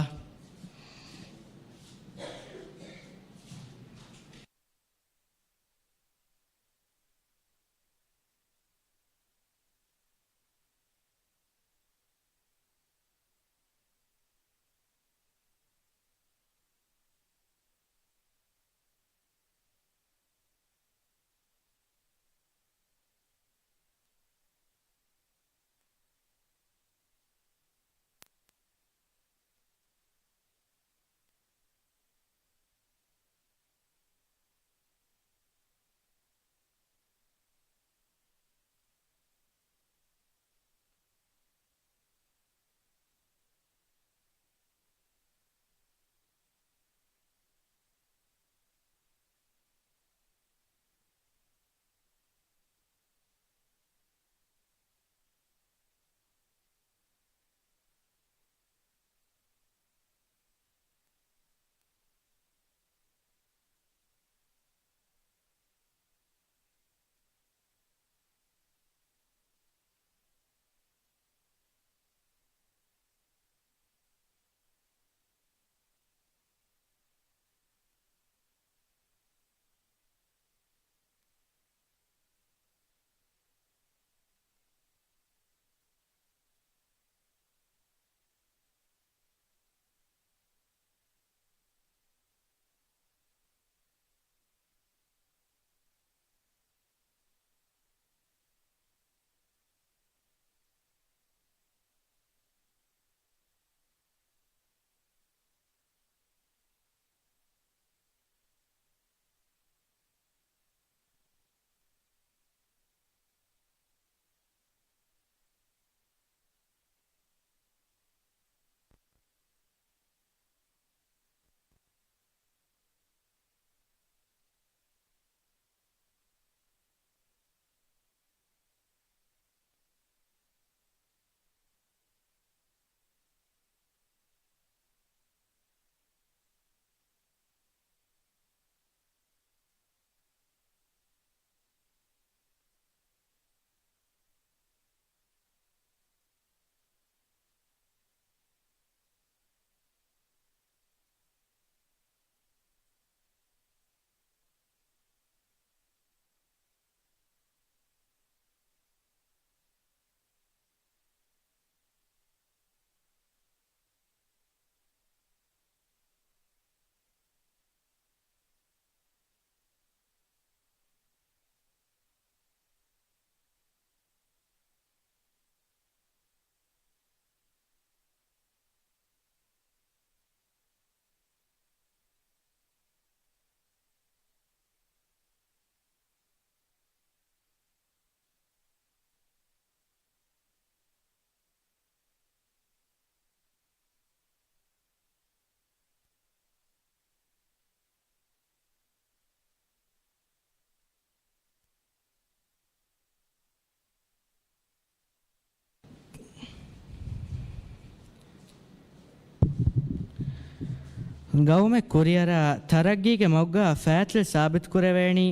ގައުމެއް ކުރިއަރާ ތަރައްގީގެ މަގުގަ ފައިތިލް ސާބިތުކުރެވޭނީ،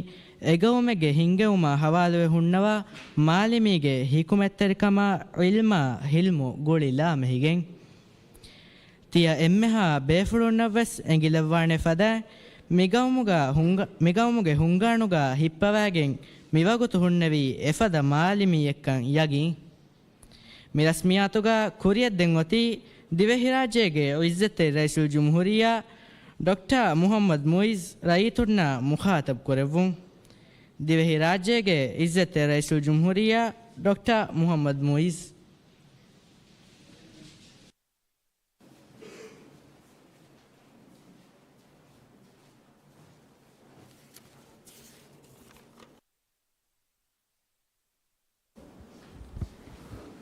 އެގައުމެއްގެ ހިންގެވުމާ ހަވާލުވެ ހުންނަވާ މާލެމީގެ ހިކުމަތްތެރިކަމާ، ޢިލްމާ ހިލްމު ގުޅި ލާމެހިގެން. ތިޔަ އެންމެހާ ބޭފުޅުންނަށްވެސް އެނގިލައްވާނެ ފަދައިން، މިގައުމުގަ ހުންގަ-، މިގައުމުގެ ހުންގާނުގަ ހިއްޕަވައިގެން މިވަގުތު ހުންނެވީ އެފަދަ މާލެމީއެއްކަން ޔަގީން. މި ރަސްމިއްޔާތުގަ ކުރިއަށްދެން އޮތީ ދިވެހިރާއްޖޭގެ ޢިއްޒަތްތެރި ރައީސުލްޖުމްހޫރިއްޔާ ޑޮކްޓަރ މުޙައްމަދު މުޢިއްޒު ރައްޔިތުންނާ މުޚާޠަބު ކުރެއްވުން. ދިވެހިރާއްޖޭގެ ޢިއްޒަތްތެރި ރައީސުލްޖުމްހޫރިއްޔާ ޑޮކްޓަރ މުޙައްމަދު މުޢިއްޒު.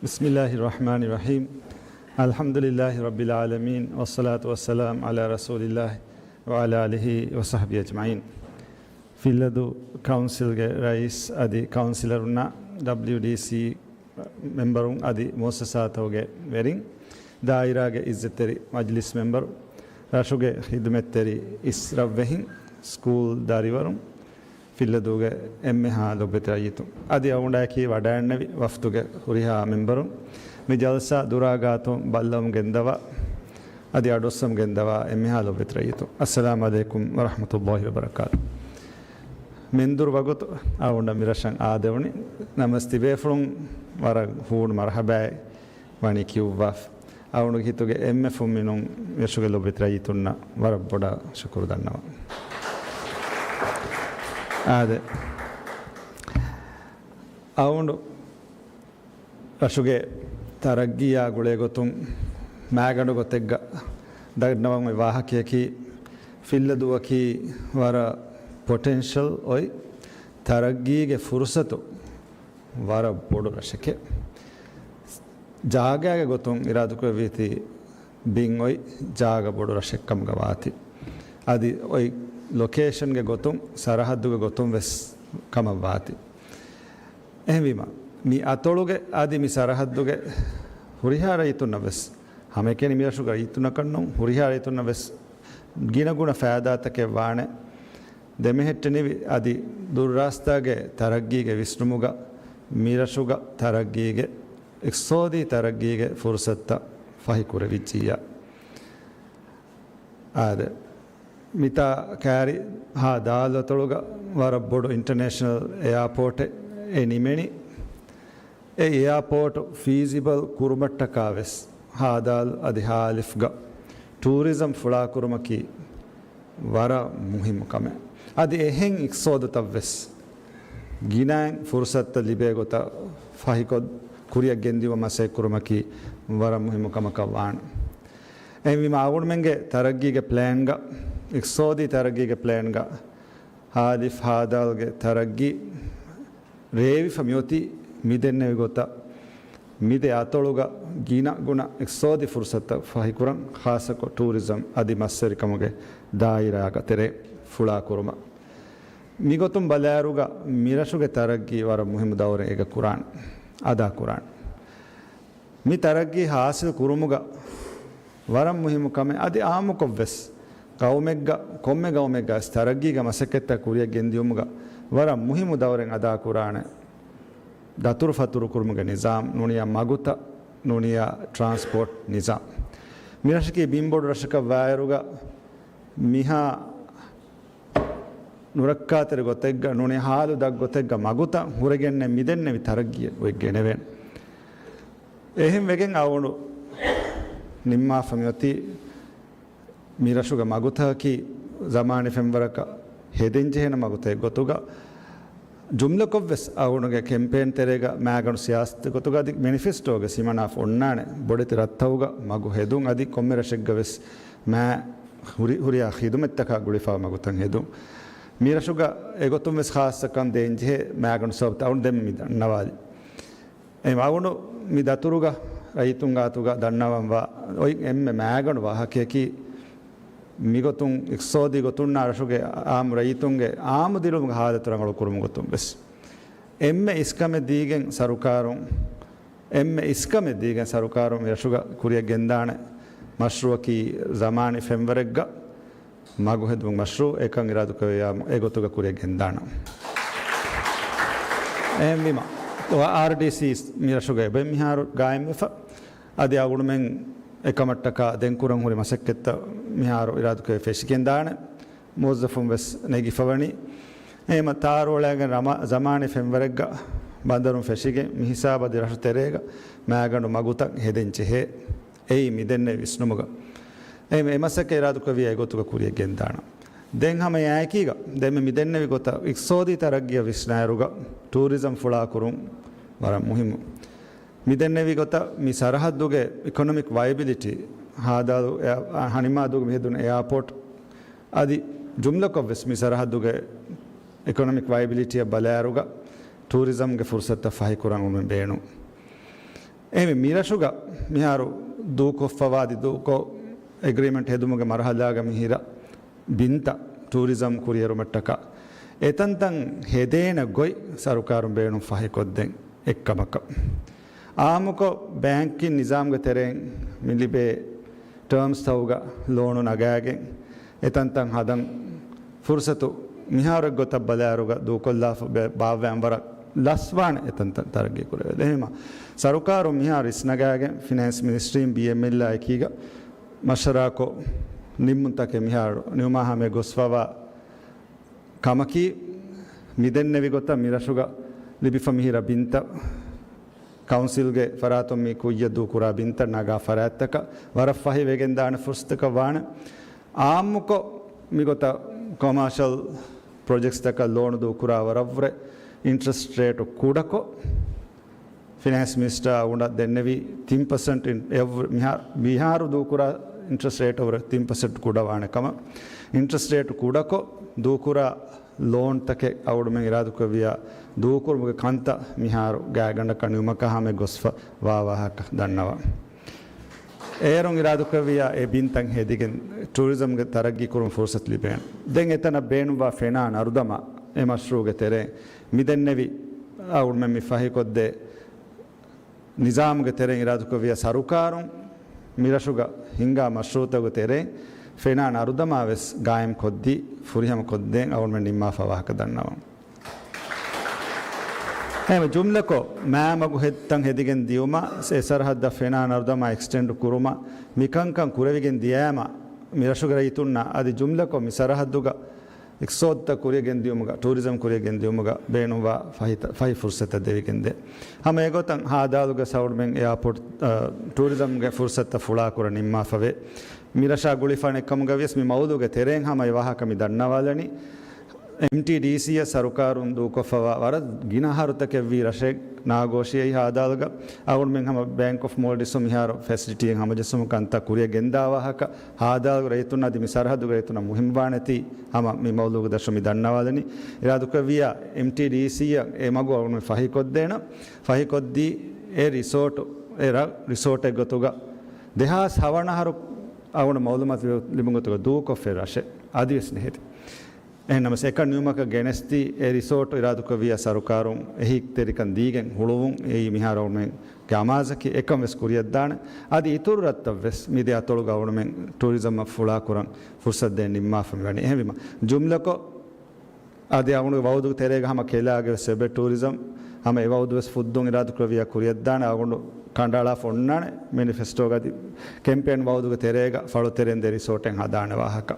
بسم الله الرحمن الرحيم. الحمد لله رب العالمين، والصلاة والسلام على رسول الله وعلى آله وصحبه أجمعين. ފިއްލަދޫ ކައުންސިލްގެ ރައީސް އަދި ކައުންސިލަރުންނާ، ޑަބްލިޔުޑީސީ މެމްބަރުން އަދި މުއައްސަސާތަކުގެ ވެރިން، ދާއިރާގެ ޢިއްޒަތްތެރި މަޖިލިސް މެމްބަރު، ރަށުގެ ޚިދުމަތްތެރި އިސް ރަށްވެހިން، ސްކޫލް ދަރިވަރުން، ފިއްލަދޫގެ އެންމެހާ ލޮބުވެތި ރައްޔިތުން އަދި އަޅުގަނޑާއެކީ ވަޑައިގެންނެވި ވަފްދުގެ ހުރިހާ މެމްބަރުން، މި ޖަލްސާ ދުރާ ގާތުން ބައްލަވަމުން ގެންދަވާ އަދި އަޑުއައްސަމުން ގެންދަވާ އެންމެހާ ލޮބުވެތި ރައްޔިތުން، އައްސަލާމު ޢަލައިކުމް ވަރަޙްމަތުﷲި ވަބަރަކާތު. މެންދުރު ވަގުތު އަޅުގަނޑަށް މިރަށަށް އާދެވުނީ، ނަމަވެސް ތިބޭފުޅުން ވަރަށް ހޫނު މަރުޙަބާއެއް ވަނީ ކިޔުއްވާފަ. އަޅުގަނޑުގެ ހިތުގެ އެންމެ ފުންމިނުން ރަށުގެ ލޮބުވެތި ރައްޔިތުންނަށް ވަރަށް ބޮޑަށް ޝުކުރު ދަންނަވަން. އާދެ، އަޅުގަނޑު ރަށުގެ ތަރައްގީއާ ގުޅޭ ގޮތުން މާގަނޑު ގޮތެއްގަ ދަންނަވަން އޮތް ވާހަކަޔަކީ، ފިއްލަދޫއަކީ ވަރަށް ޕޮޓެންޝަލް އޮތް ތަރައްގީގެ ފުރުސަތު ވަރަށް ބޮޑު ރަށެކޭ. ޖާގާގެ ގޮތުން އިރާދަކުރެއްވީތީ ބިން އޮތް ޖާގަ ބޮޑު ރަށެއްކަމުގަ ވާތީ. އަދި އޮތް ލޮކޭޝަންގެ ގޮތުން، ސަރަހައްދުގެ ގޮތުން ވެސް ކަމަށް ވާތީ. އެހެންވީމަ، މި އަތޮޅުގެ އަދި މި ސަރަހައްދުގެ ހުރިހާ ރައްޔިތުންނަށް ވެސް، ހަމައެކަނި މި ރަށުގެ ރައްޔިތުންނަކަށް ނޫން، ހުރިހާ ރައްޔިތުންނަށް ވެސް ގިނަގުނަ ފައިދާތަކެއް ވާނެ. ދެމެހެއްޓެނިވި އަދި ދުއްރާސްތާގެ ތަރައްގީގެ ވިސްނުމުގަ މިރަށުގަ ތަރައްގީގެ، އިޤްތިޞާދީ ތަރައްގީގެ ފުރުޞަތުތައް ފަހިކުރެވިއްޖިއްޔާ. އާދެ، މިތާ ކާރި ހާ ދާލު އަތޮޅުގަ ވަރަށް ބޮޑު އިންޓަރނޭޝަނަލް އެއާޕޯޓެއް އެ ނިމެނީ. އެ އެއާޕޯޓު ފީޒިބަލް ކުރުމަށްޓަކާ ވެސް ހާދާލު އަދި ހާލިފްގަ ޓޫރިޒަމް ފުޅާކުރުމަކީ ވަރަށް މުހިއްމު ކަމެއް. އަދި އެހެން އިޤްތިޞާދުތައް ވެސް ގިނައިން ފުރުޞަތުތައް ލިބޭ ގޮތަށް ފަހިކޮށް، ކުރިއަށް ގެންދިއުމަށް މަސައްކަތް ކުރުމަކީ ވަރަށް މުހިއްމު ކަމަކަށް ވާނެ. އެހެންވީމަ، އަޅުގަނޑުމެންގެ ތަރައްގީގެ ޕްލޭންގަ، އިޤްތިޞާދީ ތަރައްގީގެ ޕްލޭންގަ، ހާލިފް ހާދާލްގެ ތަރައްގީ ރޭވިފަ މިއޮތީ މިދެންނެވި ގޮތަށް، މިދެ އަތޮޅުގަ ގިނަ ގުނަ އިޤްތިޞާދީ ފުރުޞަތުތައް ފަހިކުރަން، ޚާއްޞަކޮށް ޓޫރިޒަމް އަދި މަސްވެރިކަމުގެ ދާއިރާގެ ތެރޭ ފުޅާކުރުމަށް. މިގޮތުން ބަލާއިރުގަ މިރަށުގެ ތަރައްގީ ވަރަށް މުހިއްމު ދައުރެއް އޭގަ ކުރާނެ، އަދާކުރާނެ. މި ތަރައްގީ ހާސިލް ކުރުމުގަ ވަރަށް މުހިއްމު ކަމެއް. އަދި އާއްމުކޮށްވެސް ގައުމެއްގަ، ކޮންމެ ގައުމެއްގަ ވެސް ތަރައްގީގެ މަސައްކަތްތައް ކުރިއަށް ގެންދިއުމުގަ ވަރަށް މުހިއްމު ދައުރެއް އަދާކުރާނެ. ދަތުރުފަތުރު ކުރުމުގެ ނިޒާމް ނޫނިއްޔާ މަގުތައް ނޫނިއްޔާ ޓްރާންސްޕޯޓް ނިޒާމް. މިރަށަކީ ބިންބޮޑު ރަށަކަށް ވާއިރުގަ މިހާ ނުރައްކާތެރި ގޮތެއްގަ ނޫނިއްޔާ ހާލު ދަށް ގޮތެއްގަ މަގުތައް ހުރެގެންނެއް މިދެންނެވި ތަރައްގީއެއް އޮތް ގެނެވޭނެ. އެހެން ވެގެން އަޅުގަނޑު ނިންމާފަ މިއޮތީ މިރަށުގެ މަގުތަކަކީ ޒަމާނީ ފެންވަރަކަށް ހެދެންޖެހޭނެ މަގުތައް ގޮތުގަ ޖުމްލަކޮށްވެސް އަޅުގަނޑުގެ ކެމްޕޭން ތެރޭގަ މާގަނޑު ސިޔާސަތުގެ ގޮތުގަ އަދި މެނިފެސްޓޯގެ ސިމަނާފަ އޮންނާނެ ބޮޑެތި ރަށްތަކުގަ މަގު ހެދުން އަދި ކޮންމެ ރަށެއްގަ ވެސް މާ ހުރި-، ހުރިހާ ޚިދުމަތްތަކާ ގުޅިފަ މަގުތައް ހެދުން. މިރަށުގަ އެގޮތުން ވެސް ޚާއްޞަކަން ދޭންޖެހޭ މާގަނޑު ސަބަބުތައް އަޅުގަނޑު ދެން މި ދަންނަވާލި. އެ އަޅުގަނޑު މި ދަތުރުގަ ރައްޔިތުން ގާތުގަ ދަންނަވަންވާ އޮތް އެންމެ މާގަނޑު ވާހަކަޔަކީ، މިގޮތުން އިޤްތިޞާދީ ގޮތުންނާ ރަށުގެ އާއްމު ރައްޔިތުންގެ އާއްމު ދިރިއުޅުމުގެ ހާލަތު ރަނގަޅު ކުރުމުގެ ގޮތުން ވެސް. އެންމެ އިސްކަމެއް ދީގެން ސަރުކާރުން، އެންމެ އިސްކަމެއް ދީގެން ސަރުކާރުން މި ރަށުގަ ކުރިއަށް ގެންދާނެ މަޝްރޫޢަކީ ޒަމާނީ ފެންވަރެއްގަ މަގު ހެދުމުގެ މަޝްރޫއު އެކަން އިރާދަކުރެއްވިޔާ އެގޮތުގަ ކުރިއަށް ގެންދާނަން. އެހެންވީމަ، އާރްޑީސީ މިރަށުގަ އެބަ މިހާރު ގާއިމްވެފަ. އަދި އަޅުގަނޑުމެން އެކަމަށްޓަކާ ދެން ކުރަން ހުރި މަސައްކަތްތައް މިހާރު އިރާދަކުރެވި ފެށިގެންދާނެ. މުވައްޒަފުން ވެސް ނެގިފަވަނީ. އެހެމަ ތާރުއަޅާގެން ރަމަ، ޒަމާނީ ފެންވަރެއްގަ ބަނދަރުން ފެށިގެން މި ހިސާބަށް އަދި ރަށު ތެރޭގަ މާގަނޑު މަގުތައް ހެދެން ޖެހޭ. އެއީ މިދެންނެވި ވިސްނުމުގަ. އެހެމަ އެ މަސައްކަތް އިރާދަކުރެއްވިޔާ އެގޮތުގަ ކުރިއަށް ގެންދާނަން. ދެން ހަމަ އެއާއެކީގަ، ދެންމެ މިދެންނެވި ގޮތަށް އިޤްތިޞާދީ ތަރައްގީއަށް ވިސްނާއިރުގަ ޓޫރިޒަމް ފުޅާކުރުން ވަރަށް މުހިއްމު. މިދެންނެވި ގޮތަށް މި ސަރަހައްދުގެ އިކޮނޮމިކް ވައިބިލިޓީ، ހާދާލު އެ-، ހަނިމާދޫގެ މިހެދުނު އެއާޕޯޓް އަދި ޖުމްލަކޮށް ވެސް މި ސަރަހައްދުގެ އިކޮނޮމިކް ވައިބިލިޓީއަށް ބަލާއިރުގަ ޓޫރިޒަމްގެ ފުރުސަތުތައް ފަހިކުރަން އުޅުމެއް ބޭނުން. އެހެންވެ، މިރަށުގަ މިހާރު ދޫކޮށްފަވާ އަދި ދޫކޮށް އެގްރީމެންޓް ހެދުމުގެ މަރުހަލާގަ މިހިރަ ބިންތައް ޓޫރިޒަމް ކުރިއެރުމަށްޓަކާ އެތަންތަން ހެދޭނެ ގޮތް ސަރުކާރުން ބޭނުން ފަހިކޮށްދޭން އެއްކަމަކަށް. އާއްމުކޮށް ބޭންކިން ނިޒާމްގެ ތެރެއިން މި ލިބޭ ޓާމްސްތައުގަ ލޯނު ނަގާގެން އެތަންތަން ހަދަން ފުރުސަތު މިހާރު އެއްގޮތަށް ބަލާއިރުގަ ދޫކޮށްލާފަ ބެ-، ބާއްވާން ވަރަށް ލަސްވާނެ އެތަންތަން ތަރައްގީ ކުރެވޭ. އެހެމަ ސަރުކާރުން މިހާރު އިސްނަގާގެން ފިނޭންސް މިނިސްޓްރީން ބީއެމްއެލްއާ އެކީގަ މަޝްވަރާކޮށް ނިންމުންތަކެއް މިހާރު ނިމުމާ ހަމަޔަށް ގޮސްފަވާ ކަމަކީ، މިދެންނެވި ގޮތަށް މިރަށުގަ ލިބިފަ މިހިރަ ބިންތައް، ކައުންސިލްގެ ފަރާތުން މި ކުއްޔަށް ދޫކުރާ ބިންތައް ނަގާ ފަރާތްތަކަށް ވަރަށް ފަހި ވެގެންދާނެ ފުރުސަތަކަށް ވާނެ. އާއްމުކޮށް މިގޮތަށް ކޮމާޝަލް ޕްރޮޖެކްޓްސްތަކަށް ލޯނު ދޫކުރާ ވަރަށްވުރެ އިންޓްރެސްޓް ރޭޓު ކުޑަކޮށް، ފިނޭންސް މިނިސްޓަރ އަޅުގަނޑަށް ދެންނެވި ތިން ޕަސެންޓް އިން-، އެވް-، މިހާ-، މިހާރު ދޫކުރާ އިންޓްރެސްޓް ރޭޓަށް ވުރެ ތިން ޕަސެންޓް ކުޑަވާނެ ކަމަށް. އިންޓްރެސްޓް ރޭޓު ކުޑަކޮށް ދޫކުރާ ލޯންތަކެއް އަޅުގަނޑުމެން އިރާދަކުރެއްވިޔާ ދޫކުރުމުގެ ކަންތައް މިހާރު ގާތްގަނޑަކަށް ނިމުމަކާ ހަމަ ގޮސްފަ ވާ ވާހަކަ ދަންނަވަން. އޭރުން އިރާދަކުރެއްވިޔާ އެ ބިންތައް ހެދިގެން ޓޫރިޒަމްގެ ތަރައްގީ ކުރުމަށް ފުރުސަތު ލިބޭނެ. ދެން އެތަނަށް ބޭނުންވާ ފެނާ ނަރުދަމާ އެ މަޝްރޫއުގެ ތެރޭ މިދެންނެވި އަޅުގަނޑުމެން މި ފަހިކޮށްދޭ ނިޒާމުގެ ތެރެއިން އިރާދަކުރެއްވިޔާ ސަރުކާރުން މިރަށުގަ ހިންގާ މަޝްރޫއުތަކުގެ ތެރެއިން ފެނާ ނަރުދަމާ ވެސް ގާއިމްކޮށްދީ ފުރިހަމަކޮށްދޭން އަޅުގަނޑުމެން ނިންމާފަ ވާހަކަ ދަންނަވަން. އެހެންވެ، ޖުމްލަކޮށް، މާ މަގު ހެއްދަން ހެދިގެން ދިޔުމަށް އެ ސަރަހައްދަށް ފެނާ ނަރުދަމާ އެކްސްޓެންޑް ކުރުމަށް މިކަންކަން ކުރެވިގެން ދިޔައިމަ، މިރަށުގެ ރައްޔިތުންނަށް އަދި ޖުމްލަކޮށް މި ސަރަހައްދުގަ އިޤްތިޞާދުތައް ކުރިއަށް ގެންދިޔުމުގަ، ޓޫރިޒަމް ކުރިއަށް ގެންދިޔުމުގަ ބޭނުންވާ ފަހިތަ-، ފަހި ފުރުސަތަށް ދެވިގެންދޭ. ހަމަ އެގޮތަށް ހާދާލުގެ ސައުޑްމެން އެއާޕޯޓް، އަ، ޓޫރިޒަމްގެ ފުރުސަތުތައް ފުޅާކުރަން ނިންމާފަވޭ. މިރަށާ ގުޅިފާނެ ކަމުގަ ވިޔަސް މި މައުޟޫގެ ތެރެއިން ހަމަ އެ ވާހަކަ މި ދަންނަވާލަނީ. އެމްޓީޑީސީއަށް ސަރުކާރުން ދޫކޮށްފަވާ ވަރަށް ގިނަ އަހަރުތަކެއްވީ ރަށެއް ނާގޯށިއައި ހާދާލުގަ އަޅުގަނޑުމެން ހަމަ ބޭންކް އޮފް މޯލްޑިވްސް މިހާރު ފެސިލިޓީއެއް ހަމަޖެއްސުމުގެ ކަންތައް ކުރިއަށް ގެންދާ ވާހަކަ ހާދާލުގެ ރައްޔިތުންނަށް އަދި މި ސަރަހައްދުގެ ރައްޔިތުންނަށް މުހިއްމުވާނެތީ ހަމަ މި މައުޟޫގެ ދަށުން މި ދަންނަވާލަނީ. އިރާދަކުރެއްވިޔާ އެމްޓީޑީސީއަށް އެ މަގު އަޅުގަނޑު ފަހިކޮށްދޭނަން. ފަހިކޮށްދީ އެ ރިސޯޓު، އެ ރަށް ރިސޯޓެއް ގޮތުގަ ދެހާސް ހަވަނަ އަހަރު އަޅުގަނޑު މައުލޫމާތު ލިބުނު ގޮތުގަ ދޫކޮށްފައި ރަށެއް އަދިވެސް ނެހެދި. އެހެންނަމަސް އެކަން ނިމުމަކަށް ގެނެސްދީ އެ ރިސޯޓު އިރާދަކުރެއްވިޔާ ސަރުކާރުން އެހީތެރިކަން ދީގެން ހުޅުވުން އެއީ މިހާރު އަޅުގަނޑުމެންގެ އަމާޒަކީ. އެކަން ވެސް ކުރިއަށްދާނެ. އަދި އިތުރު ރަށްތައް ވެސް މި ދެ އަތޮޅުގަ އަޅުގަނޑުމެން ޓޫރިޒަމްއަށް ފުޅާކުރަން ފުރުސަތު ދޭން ނިންމާފަ މިވަނީ. އެހެންވީމަ، ޖުމްލަކޮށް، އަދި އަޅުގަނޑުގެ ވައުދުގެ ތެރޭގަ ހަމަ ކެލާގެ ވެސް އެބަ ޓޫރިޒަމް ހަމަ އެ ވައުދު ވެސް ފުއްދުން އިރާދަކުރެއްވިޔާ ކުރިއަށްދާނެ. އަޅުގަނޑު ކަނޑައަޅާފަ އޮންނާނެ މެނިފެސްޓޯގަ އަދި ކެމްޕޭން ވައުދުގެ ތެރޭގަ ފަޅުތެރެއިން ދެ ރިސޯޓެއް ހަދާނެ ވާހަކަ.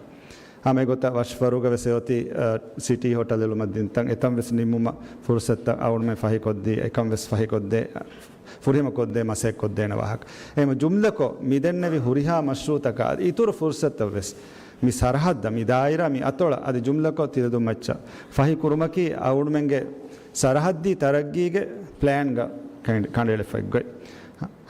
ހަމަ އެގޮތަށް ވަށިފަރުގަ ވެސް އެއޮތީ، އަ، ސިޓީ ހޮޓަލް އެޅުމަށް ދިންތަން އެތަން ވެސް ނިންމުމަށް ފުރުސަތުތައް އަޅުގަނޑުމެން ފަހިކޮށްދީ، އެކަން ވެސް ފަހިކޮށްދޭ، ފުރިހަމަކޮށްދޭ މަސައްކަތް ކޮށްދޭނެ ވާހަކަ. އެހެންވެ ޖުމްލަކޮށް، މިދެންނެވި ހުރިހާ މަޝްރޫއުތަކާ އަދި އިތުރު ފުރުސަތުތައް ވެސް މި ސަރަހައްދަށް، މި ދާއިރާ، މި އަތޮޅަށް އަދި ޖުމްލަކޮށް ތިލަދުން މައްޗަށް ފަހިކުރުމަކީ އަޅުގަނޑުމެންގެ ސަރަހައްދީ ތަރައްގީގެ ޕްލޭންގަ ކަނޑ-، ކަނޑައެޅިފައި ގޮތް.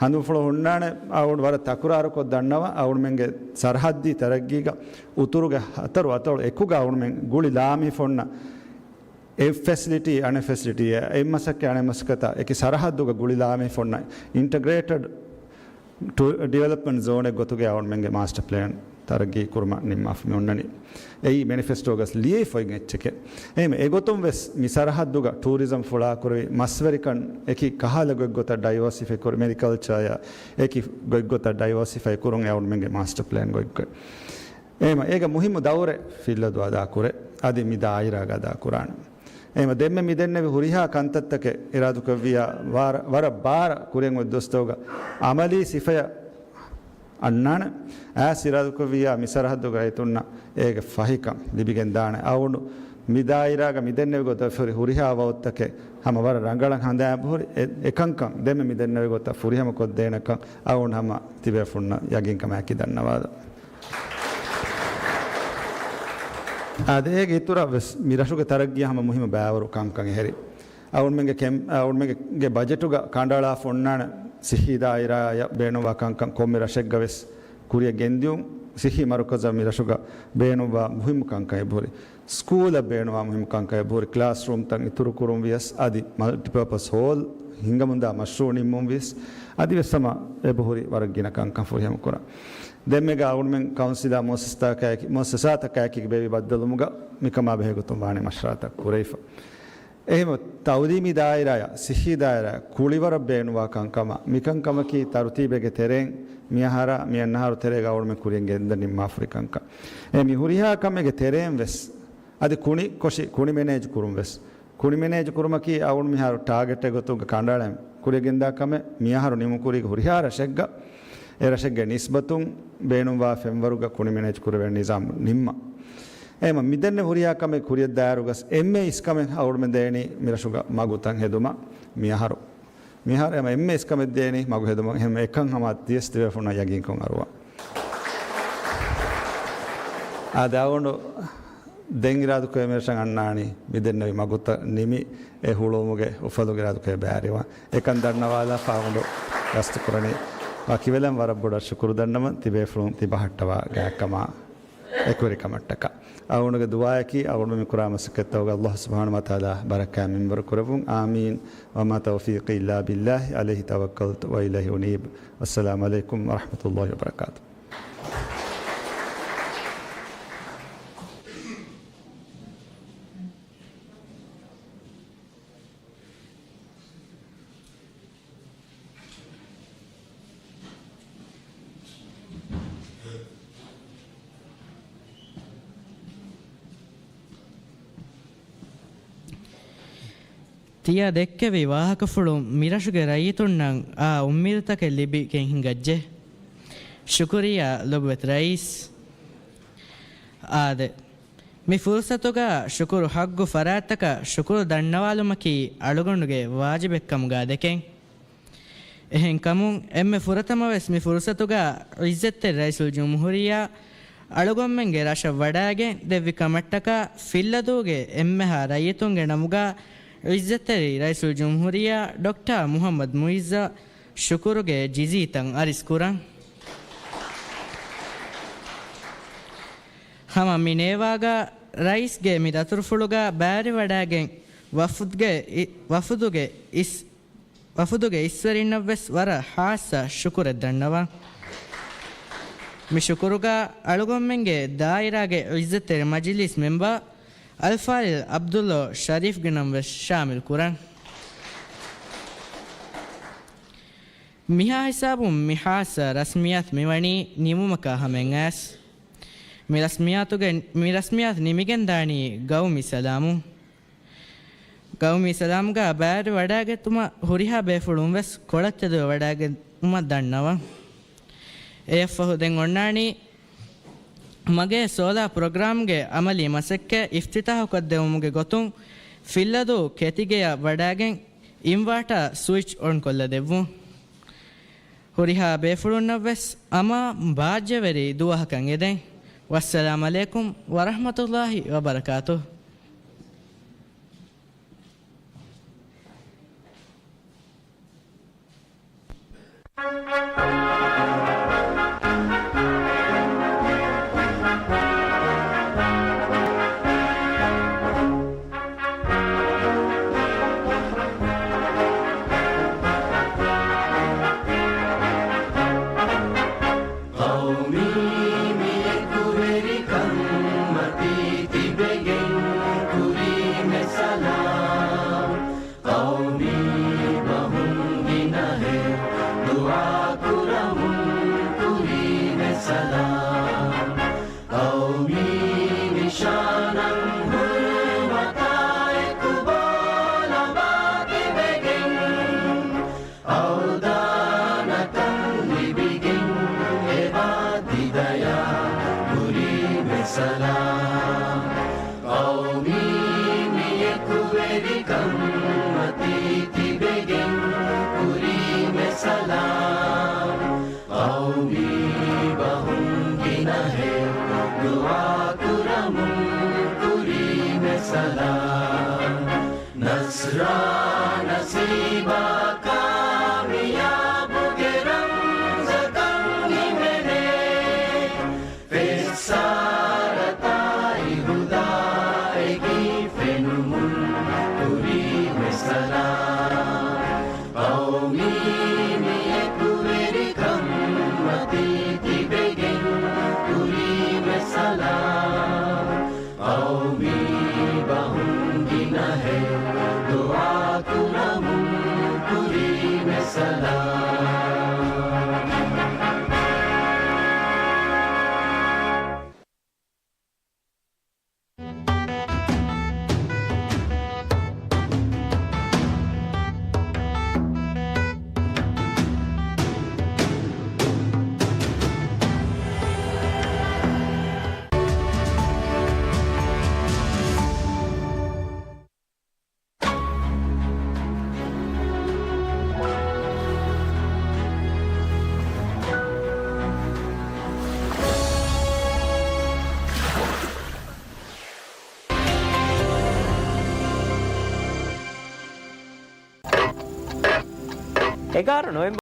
ހަނދުމަފުޅު ހުންނާނެ، އަޅުގަނޑު ވަރަށް ތަކުރާރުކޮށް ދަންނަވަން، އަޅުގަނޑުމެންގެ ސަރަހައްދީ ތަރައްގީގަ އުތުރުގެ ހަތަރު އަތޮޅު އެކުގަ އަޅުގަނޑުމެން ގުޅި ލާމެހިފޮންނަށް އެއް ފެސިލިޓީ އަނެއް ފެސިލިޓީއެއް، އެއް މަސައްކަތް އަނެއް މަސައްކަތަށް އެކި ސަރަހައްދުގަ ގުޅި ލާމެހިފޮންނަށް އިންޓަގްރޭޓެޑް ޓޫ-، ޑިވެލޮޕްމަންޓް ޒޯނެއް ގޮތުގައި އަޅުގަނޑުމެންގެ މާސްޓަ ޕްލޭން ތަރައްގީ ކުރުމަށް ނިންމާފަ މި އޮންނަނީ. އެއީ މެނިފެސްޓޯގަސް ލިޔެފައި އެއްޗެކޭ. އެހެން އެގޮތުން ވެސް މި ސަރަހައްދުގަ ޓޫރިޒަމް ފުޅާކުރެވި މަސްވެރިކަން އެކި ކަހަލަ ގޮތްގޮތަށް ޑައިވާސިފައި ކުރު، މެރިކަލްޗާއާ އެކި ގޮތްގޮތަށް ޑައިވާސިފައި ކުރުން އެ އަޅުގަނޑުމެންގެ މާސްޓަ ޕްލޭން ގޮތްގޮތް. އެހެމަ އޭގަ މުހިއްމު ދައުރެއް ފިއްލަދޫ އަދާ ކުރޭ. އަދި މި ދާއިރާގަ އަދާ ކުރާނެ. އެހެމަ ދެންމެ މި ދެންނެވި ހުރިހާ ކަންތައްތަކެއް އިރާދުކޮށްވިޔާ ވާރަ-، ވަރަށް ބާރަށް ކުރިއަށް އޮތް ދުވަސްތަކުގަ އަމަލީ ސިފަޔަށް އަންނާނެ. އައިސް އިރާދުކޮށްވިޔާ މި ސަރަހައްދުގެ ރައްޔިތުންނަށް އޭގެ ފަހިކަން ލިބިގެންދާނެ. އަޅުގަނޑު މި ދާއިރާގަ މި ދެންނެވި ގޮތަށް ހުރި ހުރިހާ ވައުދުތަކެއް ހަމަ ވަރަށް ރަނގަޅަށް ހަނދާން ހުރި އެ-، އެކަންކަން ދެންމެ މި ދެންނެވި ގޮތަށް ފުރިހަމަ ކޮށްދޭނެކަން އަޅުގަނޑު ހަމަ ތިބޭފުޅުންނަށް ޔަގީންކަމާއެކީ ދަންނަވާލަން. އާދެ، އޭގެ އިތުރަށް ވެސް މި ރަށުގެ ތަރައްގީއަށް ހަމަ މުހިއްމު ބައިވަރު ކަންކަން އެހެރި. އަޅުގަނޑުމެންގެ ކެމް-، އަޅުގަނޑުމެންގެ ބަޖެޓުގަ ކަނޑައަޅާފަ އޮންނާނެ ސިއްހީ ދާއިރާއަށް ބޭނުންވާ ކަންކަން ކޮންމެ ރަށެއްގަ ވެސް ކުރިއަށް ގެންދިޔުން. ސިއްހީ މަރުކަޒަށް މި ރަށުގަ ބޭނުންވާ މުހިއްމު ކަންކަން އެބަހުރި. ސްކޫލަށް ބޭނުންވާ މުހިއްމު ކަންކަން އެބަހުރި. ކްލާސްރޫމްތައް އިތުރުކުރުން ވިޔަސް، އަދި މަލްޓިޕާޕަސް ހޯލް ހިންގަމުންދާ މަޝްރޫއު ނިންމުން ވިޔަސް، އަދިވެސް ހަމަ އެބަހުރި ވަރަށް ގިނަ ކަންކަން ފުރިހަމަ ކުރަން. ދެންމެގަ އަޅުގަނޑުމެން ކައުންސިލާ މުއައްސަސާތަކާއެކީ، މުއައްސަސާތަކާއެކީގެ ބޭއްވި ބައްދަލުވުމުގަ މިކަމާ ބެހޭގޮތުން ވާނީ މަޝްވަރާތައް ކުރެވިފަ. އެހެން ތައުލީމީ ދާއިރާއަށް، ސިއްހީ ދާއިރާއަށް ކުޅިވަރަށް ބޭނުންވާ ކަންކަމަށް، މިކަންކަމަކީ ތަރުތީބެއްގެ ތެރެއިން މިއަހަރާ މިއަންނަ އަހަރު ތެރޭގަ އަޅުގަނޑުމެން ކުރިއަށް ގެންދަން ނިންމާފަ ހުރި ކަންކަން. އެ މި ހުރިހާ ކަމެއްގެ ތެރެއިން ވެސް، އަދި ކުނި ކޮށި، ކުނި މެނޭޖް ކުރުން ވެސް. ކުނި މެނޭޖް ކުރުމަކީ އަޅުގަނޑު މިހާރު ޓާގެޓެއް ގޮތުގަ ކަނޑައަޅަން ކުރިއަށް ގެންދާ ކަމެއް. މިއަހަރު ނިމުކުރީގެ ހުރިހާ ރަށެއްގަ، އެ ރަށެއްގެ ނިސްބަތުން ބޭނުންވާ ފެންވަރުގަ ކުނި މެނޭޖް ކުރެވޭނެ ނިޒާމު ނިންމަން. އެހެމަ މިދެންނެ ހުރިހާ ކަމެއް ކުރިއަށް ދާއިރުގަސް އެންމެ އިސްކަމެއް އަޅުގަނޑުމެން ދޭނީ މިރަށުގަ މަގުތައް ހެދުމަށް މިއަހަރު. މިހާރު އެމަ އެންމެ އިސްކަމެއް ދޭނީ މަގު ހެދުމަށް. އެހެން އެކަން ހަމަ ދިޔަސް ތިބޭފުޅުންނަށް ޔަގީންކޮށް އަރުވާ. އާދެ، އަޅުގަނޑު ދެން އިރާދުކުރޭ މިރަށަށް އަންނާނީ މިދެންނެވި މަގުތައް ނިމި އެ ހުޅުވުމުގެ އުފަލުގެ އިރާދުކުރޭ ބައިވެރިވާން. އެކަން ދަންނަވާލާފަ އަޅުގަނޑު ގަސްތުކުރަނީ. ވަކިވެލަން ވަރަށް ބޮޑަށް ޝުކުރު ދަންނަވަން ތިބޭފުޅުން ތި ބަހައްޓަވާ ގާތްކަމާ. އެކުވެރިކަމަށްޓަކާ. އަޅުގަނޑުގެ ދުޢާއަކީ، އަޅުގަނޑު މި ކުރާ މަސައްކަތްތަކުގަ ﷲ ސުބްޙާނަހޫ ވަތަޢާލާ ބަރަކާތް މިންވަރު ކުރެއްވުން. އާމީން. وما توفيقي إلا بالله، عليه توكلت وإليه أنيب. والسلام عليكم ورحمة الله وبركاته. ތިޔަ ދެއްކެވި ވާހަކަފުޅުން މިރަށުގެ ރައްޔިތުންނަށް އާ އުއްމީދުތަކެއް ލިބިގެން ހިނގައްޖެ. ޝުކުރިއްޔާ ލޮބުވެތި ރައީސް. އާދެ، މި ފުރުސަތުގަ ޝުކުރު ހައްގު ފަރާތްތަކަށް ޝުކުރު ދަންނަވާލުމަކީ އަޅުގަނޑުގެ ވާޖިބެއްކަމުގަ ދެކެން. އެހެންކަމުން، އެންމެ ފުރަތަމަވެސް މި ފުރުސަތުގަ ޢިއްޒަތްތެރި ރައީސުލްޖުމްހޫރިއްޔާ އަޅުގަނޑުމެންގެ ރަށަށް ވަޑައިގެން ދެއްވި ކަމަށްޓަކާ ފިއްލަދޫގެ އެންމެހާ ރައްޔިތުންގެ ނަމުގަ ޢިއްޒަތްތެރި ރައީސުލްޖުމްހޫރިއްޔާ ޑޮކްޓަރ މުޙައްމަދު މުޢިއްޒަށް ޝުކުރުގެ ޖިޒީތައް އަރިސް ކުރަން. ހަމަ މި ނޭވާގަ ރައީސްގެ މި ދަތުރުފުޅުގަ ބައިވެރިވަޑައިގެން ވަފުދުގެ އި-، ވަފުދުގެ އިސް-، ވަފުދުގެ އިސްވެރިންނަށްވެސް ވަރަށް ހާއްސަ ޝުކުރެއް ދަންނަވަން. މި ޝުކުރުގަ އަޅުގަނޑުމެންގެ ދާއިރާގެ ޢިއްޒަތްތެރި މަޖިލީސް މެމްބަރ އަލްފާޟިލް ޢަބްދުﷲ ޝަރީފްގެ ނަމްވެސް ޝާމިލް ކުރަން. މިހާ ހިސާބުން މި ހާއްސަ ރަސްމިއްޔާތު މިވަނީ ނިމުމަކާ ހަމައަށް އައިސް. މި ރަސްމިއްޔާތުގެ، މި ރަސްމިއްޔާތު ނިމިގެންދާނީ ގައުމީ ސަލާމުން. ގައުމީ ސަލާމްގަ ބައިވެރިވަޑައިގަތުމަށް ހުރިހާ ބޭފުޅުން ވެސް ކޮޅަށް ތެދުވެވަޑައިގަތުމަށް ދަންނަވަން. އެއަށްފަހު ދެން އޮންނާނީ މަގޭ ސޯލާ ޕްރޮގްރާމްގެ ޢަމަލީ މަސައްކަތް އިފްތިތާޙުކޮށްދެވުމުގެ ގޮތުން ފިއްލަދޫ ކެތިގެޔަށް ވަޑައިގެން އިންވާޓާ ސުއިޗް އޮންކޮށްލަދެއްވުން. ހުރިހާ ބޭފުޅުންނަށްވެސް އަމާ ބާއްޖަވެރި ދުވަހަކަށް އެދެން. ވައްސަލާމް ޢަލައިކުމް ވަރަޙްމަތުﷲ ވަބަރަކާތުހު. ޤައުމީ މި އެކުވެރިކަންމަތީ ތިބެގެން ކުރީމެ ސަލާމް. ޤައުމީ ބަހުން ގިނަހެއް ދުޢާކުރަން. ދަޔާ ކުރީމެ ސަލާމް. ޤައުމީ މި އެކުވެރިކަން މަތީ ތިބެގެން ކުރީމެ ސަލާމް. ޤައުމީ ބަހުން ގިނަހެއް ދުޢާ ކުރަމުން ކުރީމެ ސަލާމް. ނަޞްރާ ނަސީބާ ކާމިޔާބުގެ ރަމްޒަކަށް ހިމެނޭ. ފެއްސާރަތާއި ހުދާއެކީ ފެނުމުން ކުރީމެ ސަލާމް. ޤައުމީ މި އެކުވެރިކަން މަތީ ތިބެގެން ކުރީމެ ސަލާމް. ޤައުމީ ބަހުން ގިނަހެއް ދުޢާ ކުރަމުން ކުރީމެ ސަލާމް. އެގާރަ ނޮވެމްބަރު